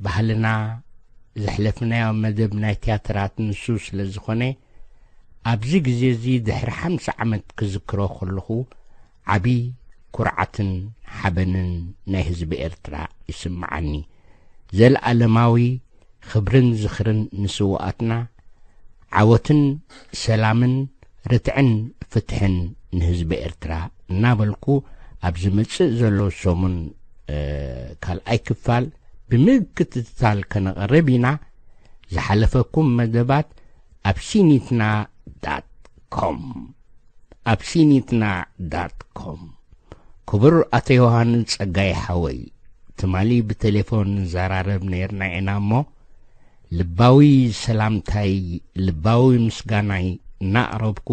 ባህልና ዘሕለፍናዮ መደብ ናይ ትያትራት ንሱ ስለ ዝኾነ ኣብዚ ግዜ እዚ ድሕሪ ሓምሳ ዓመት ክዝክሮ ከለኹ ዓቢ ኩርዓትን ሓበንን ናይ ህዝቢ ኤርትራ ይስምዓኒ። ዘልኣለማዊ ኽብርን ዝኽርን ንስውኣትና፣ ዓወትን ሰላምን ርትዕን ፍትሕን ንህዝቢ ኤርትራ እናበልኩ ኣብ ዝመጽእ ዘሎ ሰሙን ካልኣይ ክፋል ብምክትታል ከነቕርብ ኢና። ዝሓለፈኩም መደባት ኣብ ሲኒትና ዳት ኮም ኣብ ሲኒትና ዳት ኮም። ክቡር ኣቶ ዮሃንስ ጸጋይ ሓወይ፣ ትማሊ ብቴሌፎን ንዘራረብ ነይርና ኢና እሞ፣ ልባዊ ሰላምታይ ልባዊ ምስጋናይ እናቕረብኩ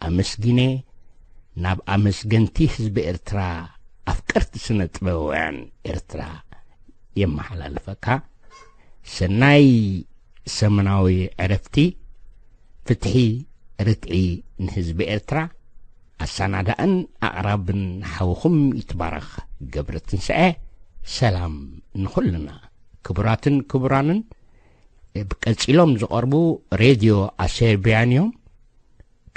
ኣመስጊነ ናብ ኣመስገንቲ ህዝቢ ኤርትራ ኣፍቀርቲ ስነ ጥበባውያን ኤርትራ የመሓላልፈካ። ሰናይ ሰሙናዊ ዕረፍቲ፣ ፍትሒ፣ ርትዒ ንህዝቢ ኤርትራ። ኣሰናዳእን ኣቕራብን ሓውኹም ይትባረኽ ገብረ ትንስኤ። ሰላም ንኹልና። ክቡራትን ክቡራንን፣ ቀጺሎም ዝቐርቡ ሬድዮ ኣሴርቢያን እዮም።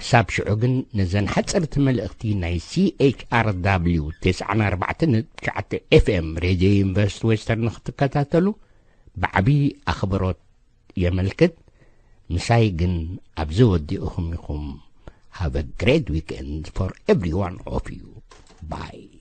ክሳብ ሽዑ ግን ነዘን ሓፀርቲ መልእኽቲ ናይ C H R W ተስዓን ኣርባዕተን ነጥቢ ትሽዓተ F M ሬድዮ ዩኒቨርሲቲ ዌስተርን ክትከታተሉ ብዓቢ ኣኽብሮት የመልክት። ምሳይ ግን ኣብዚ ወዲእኹም ኢኹም። Have a great weekend for every one of you. Bye.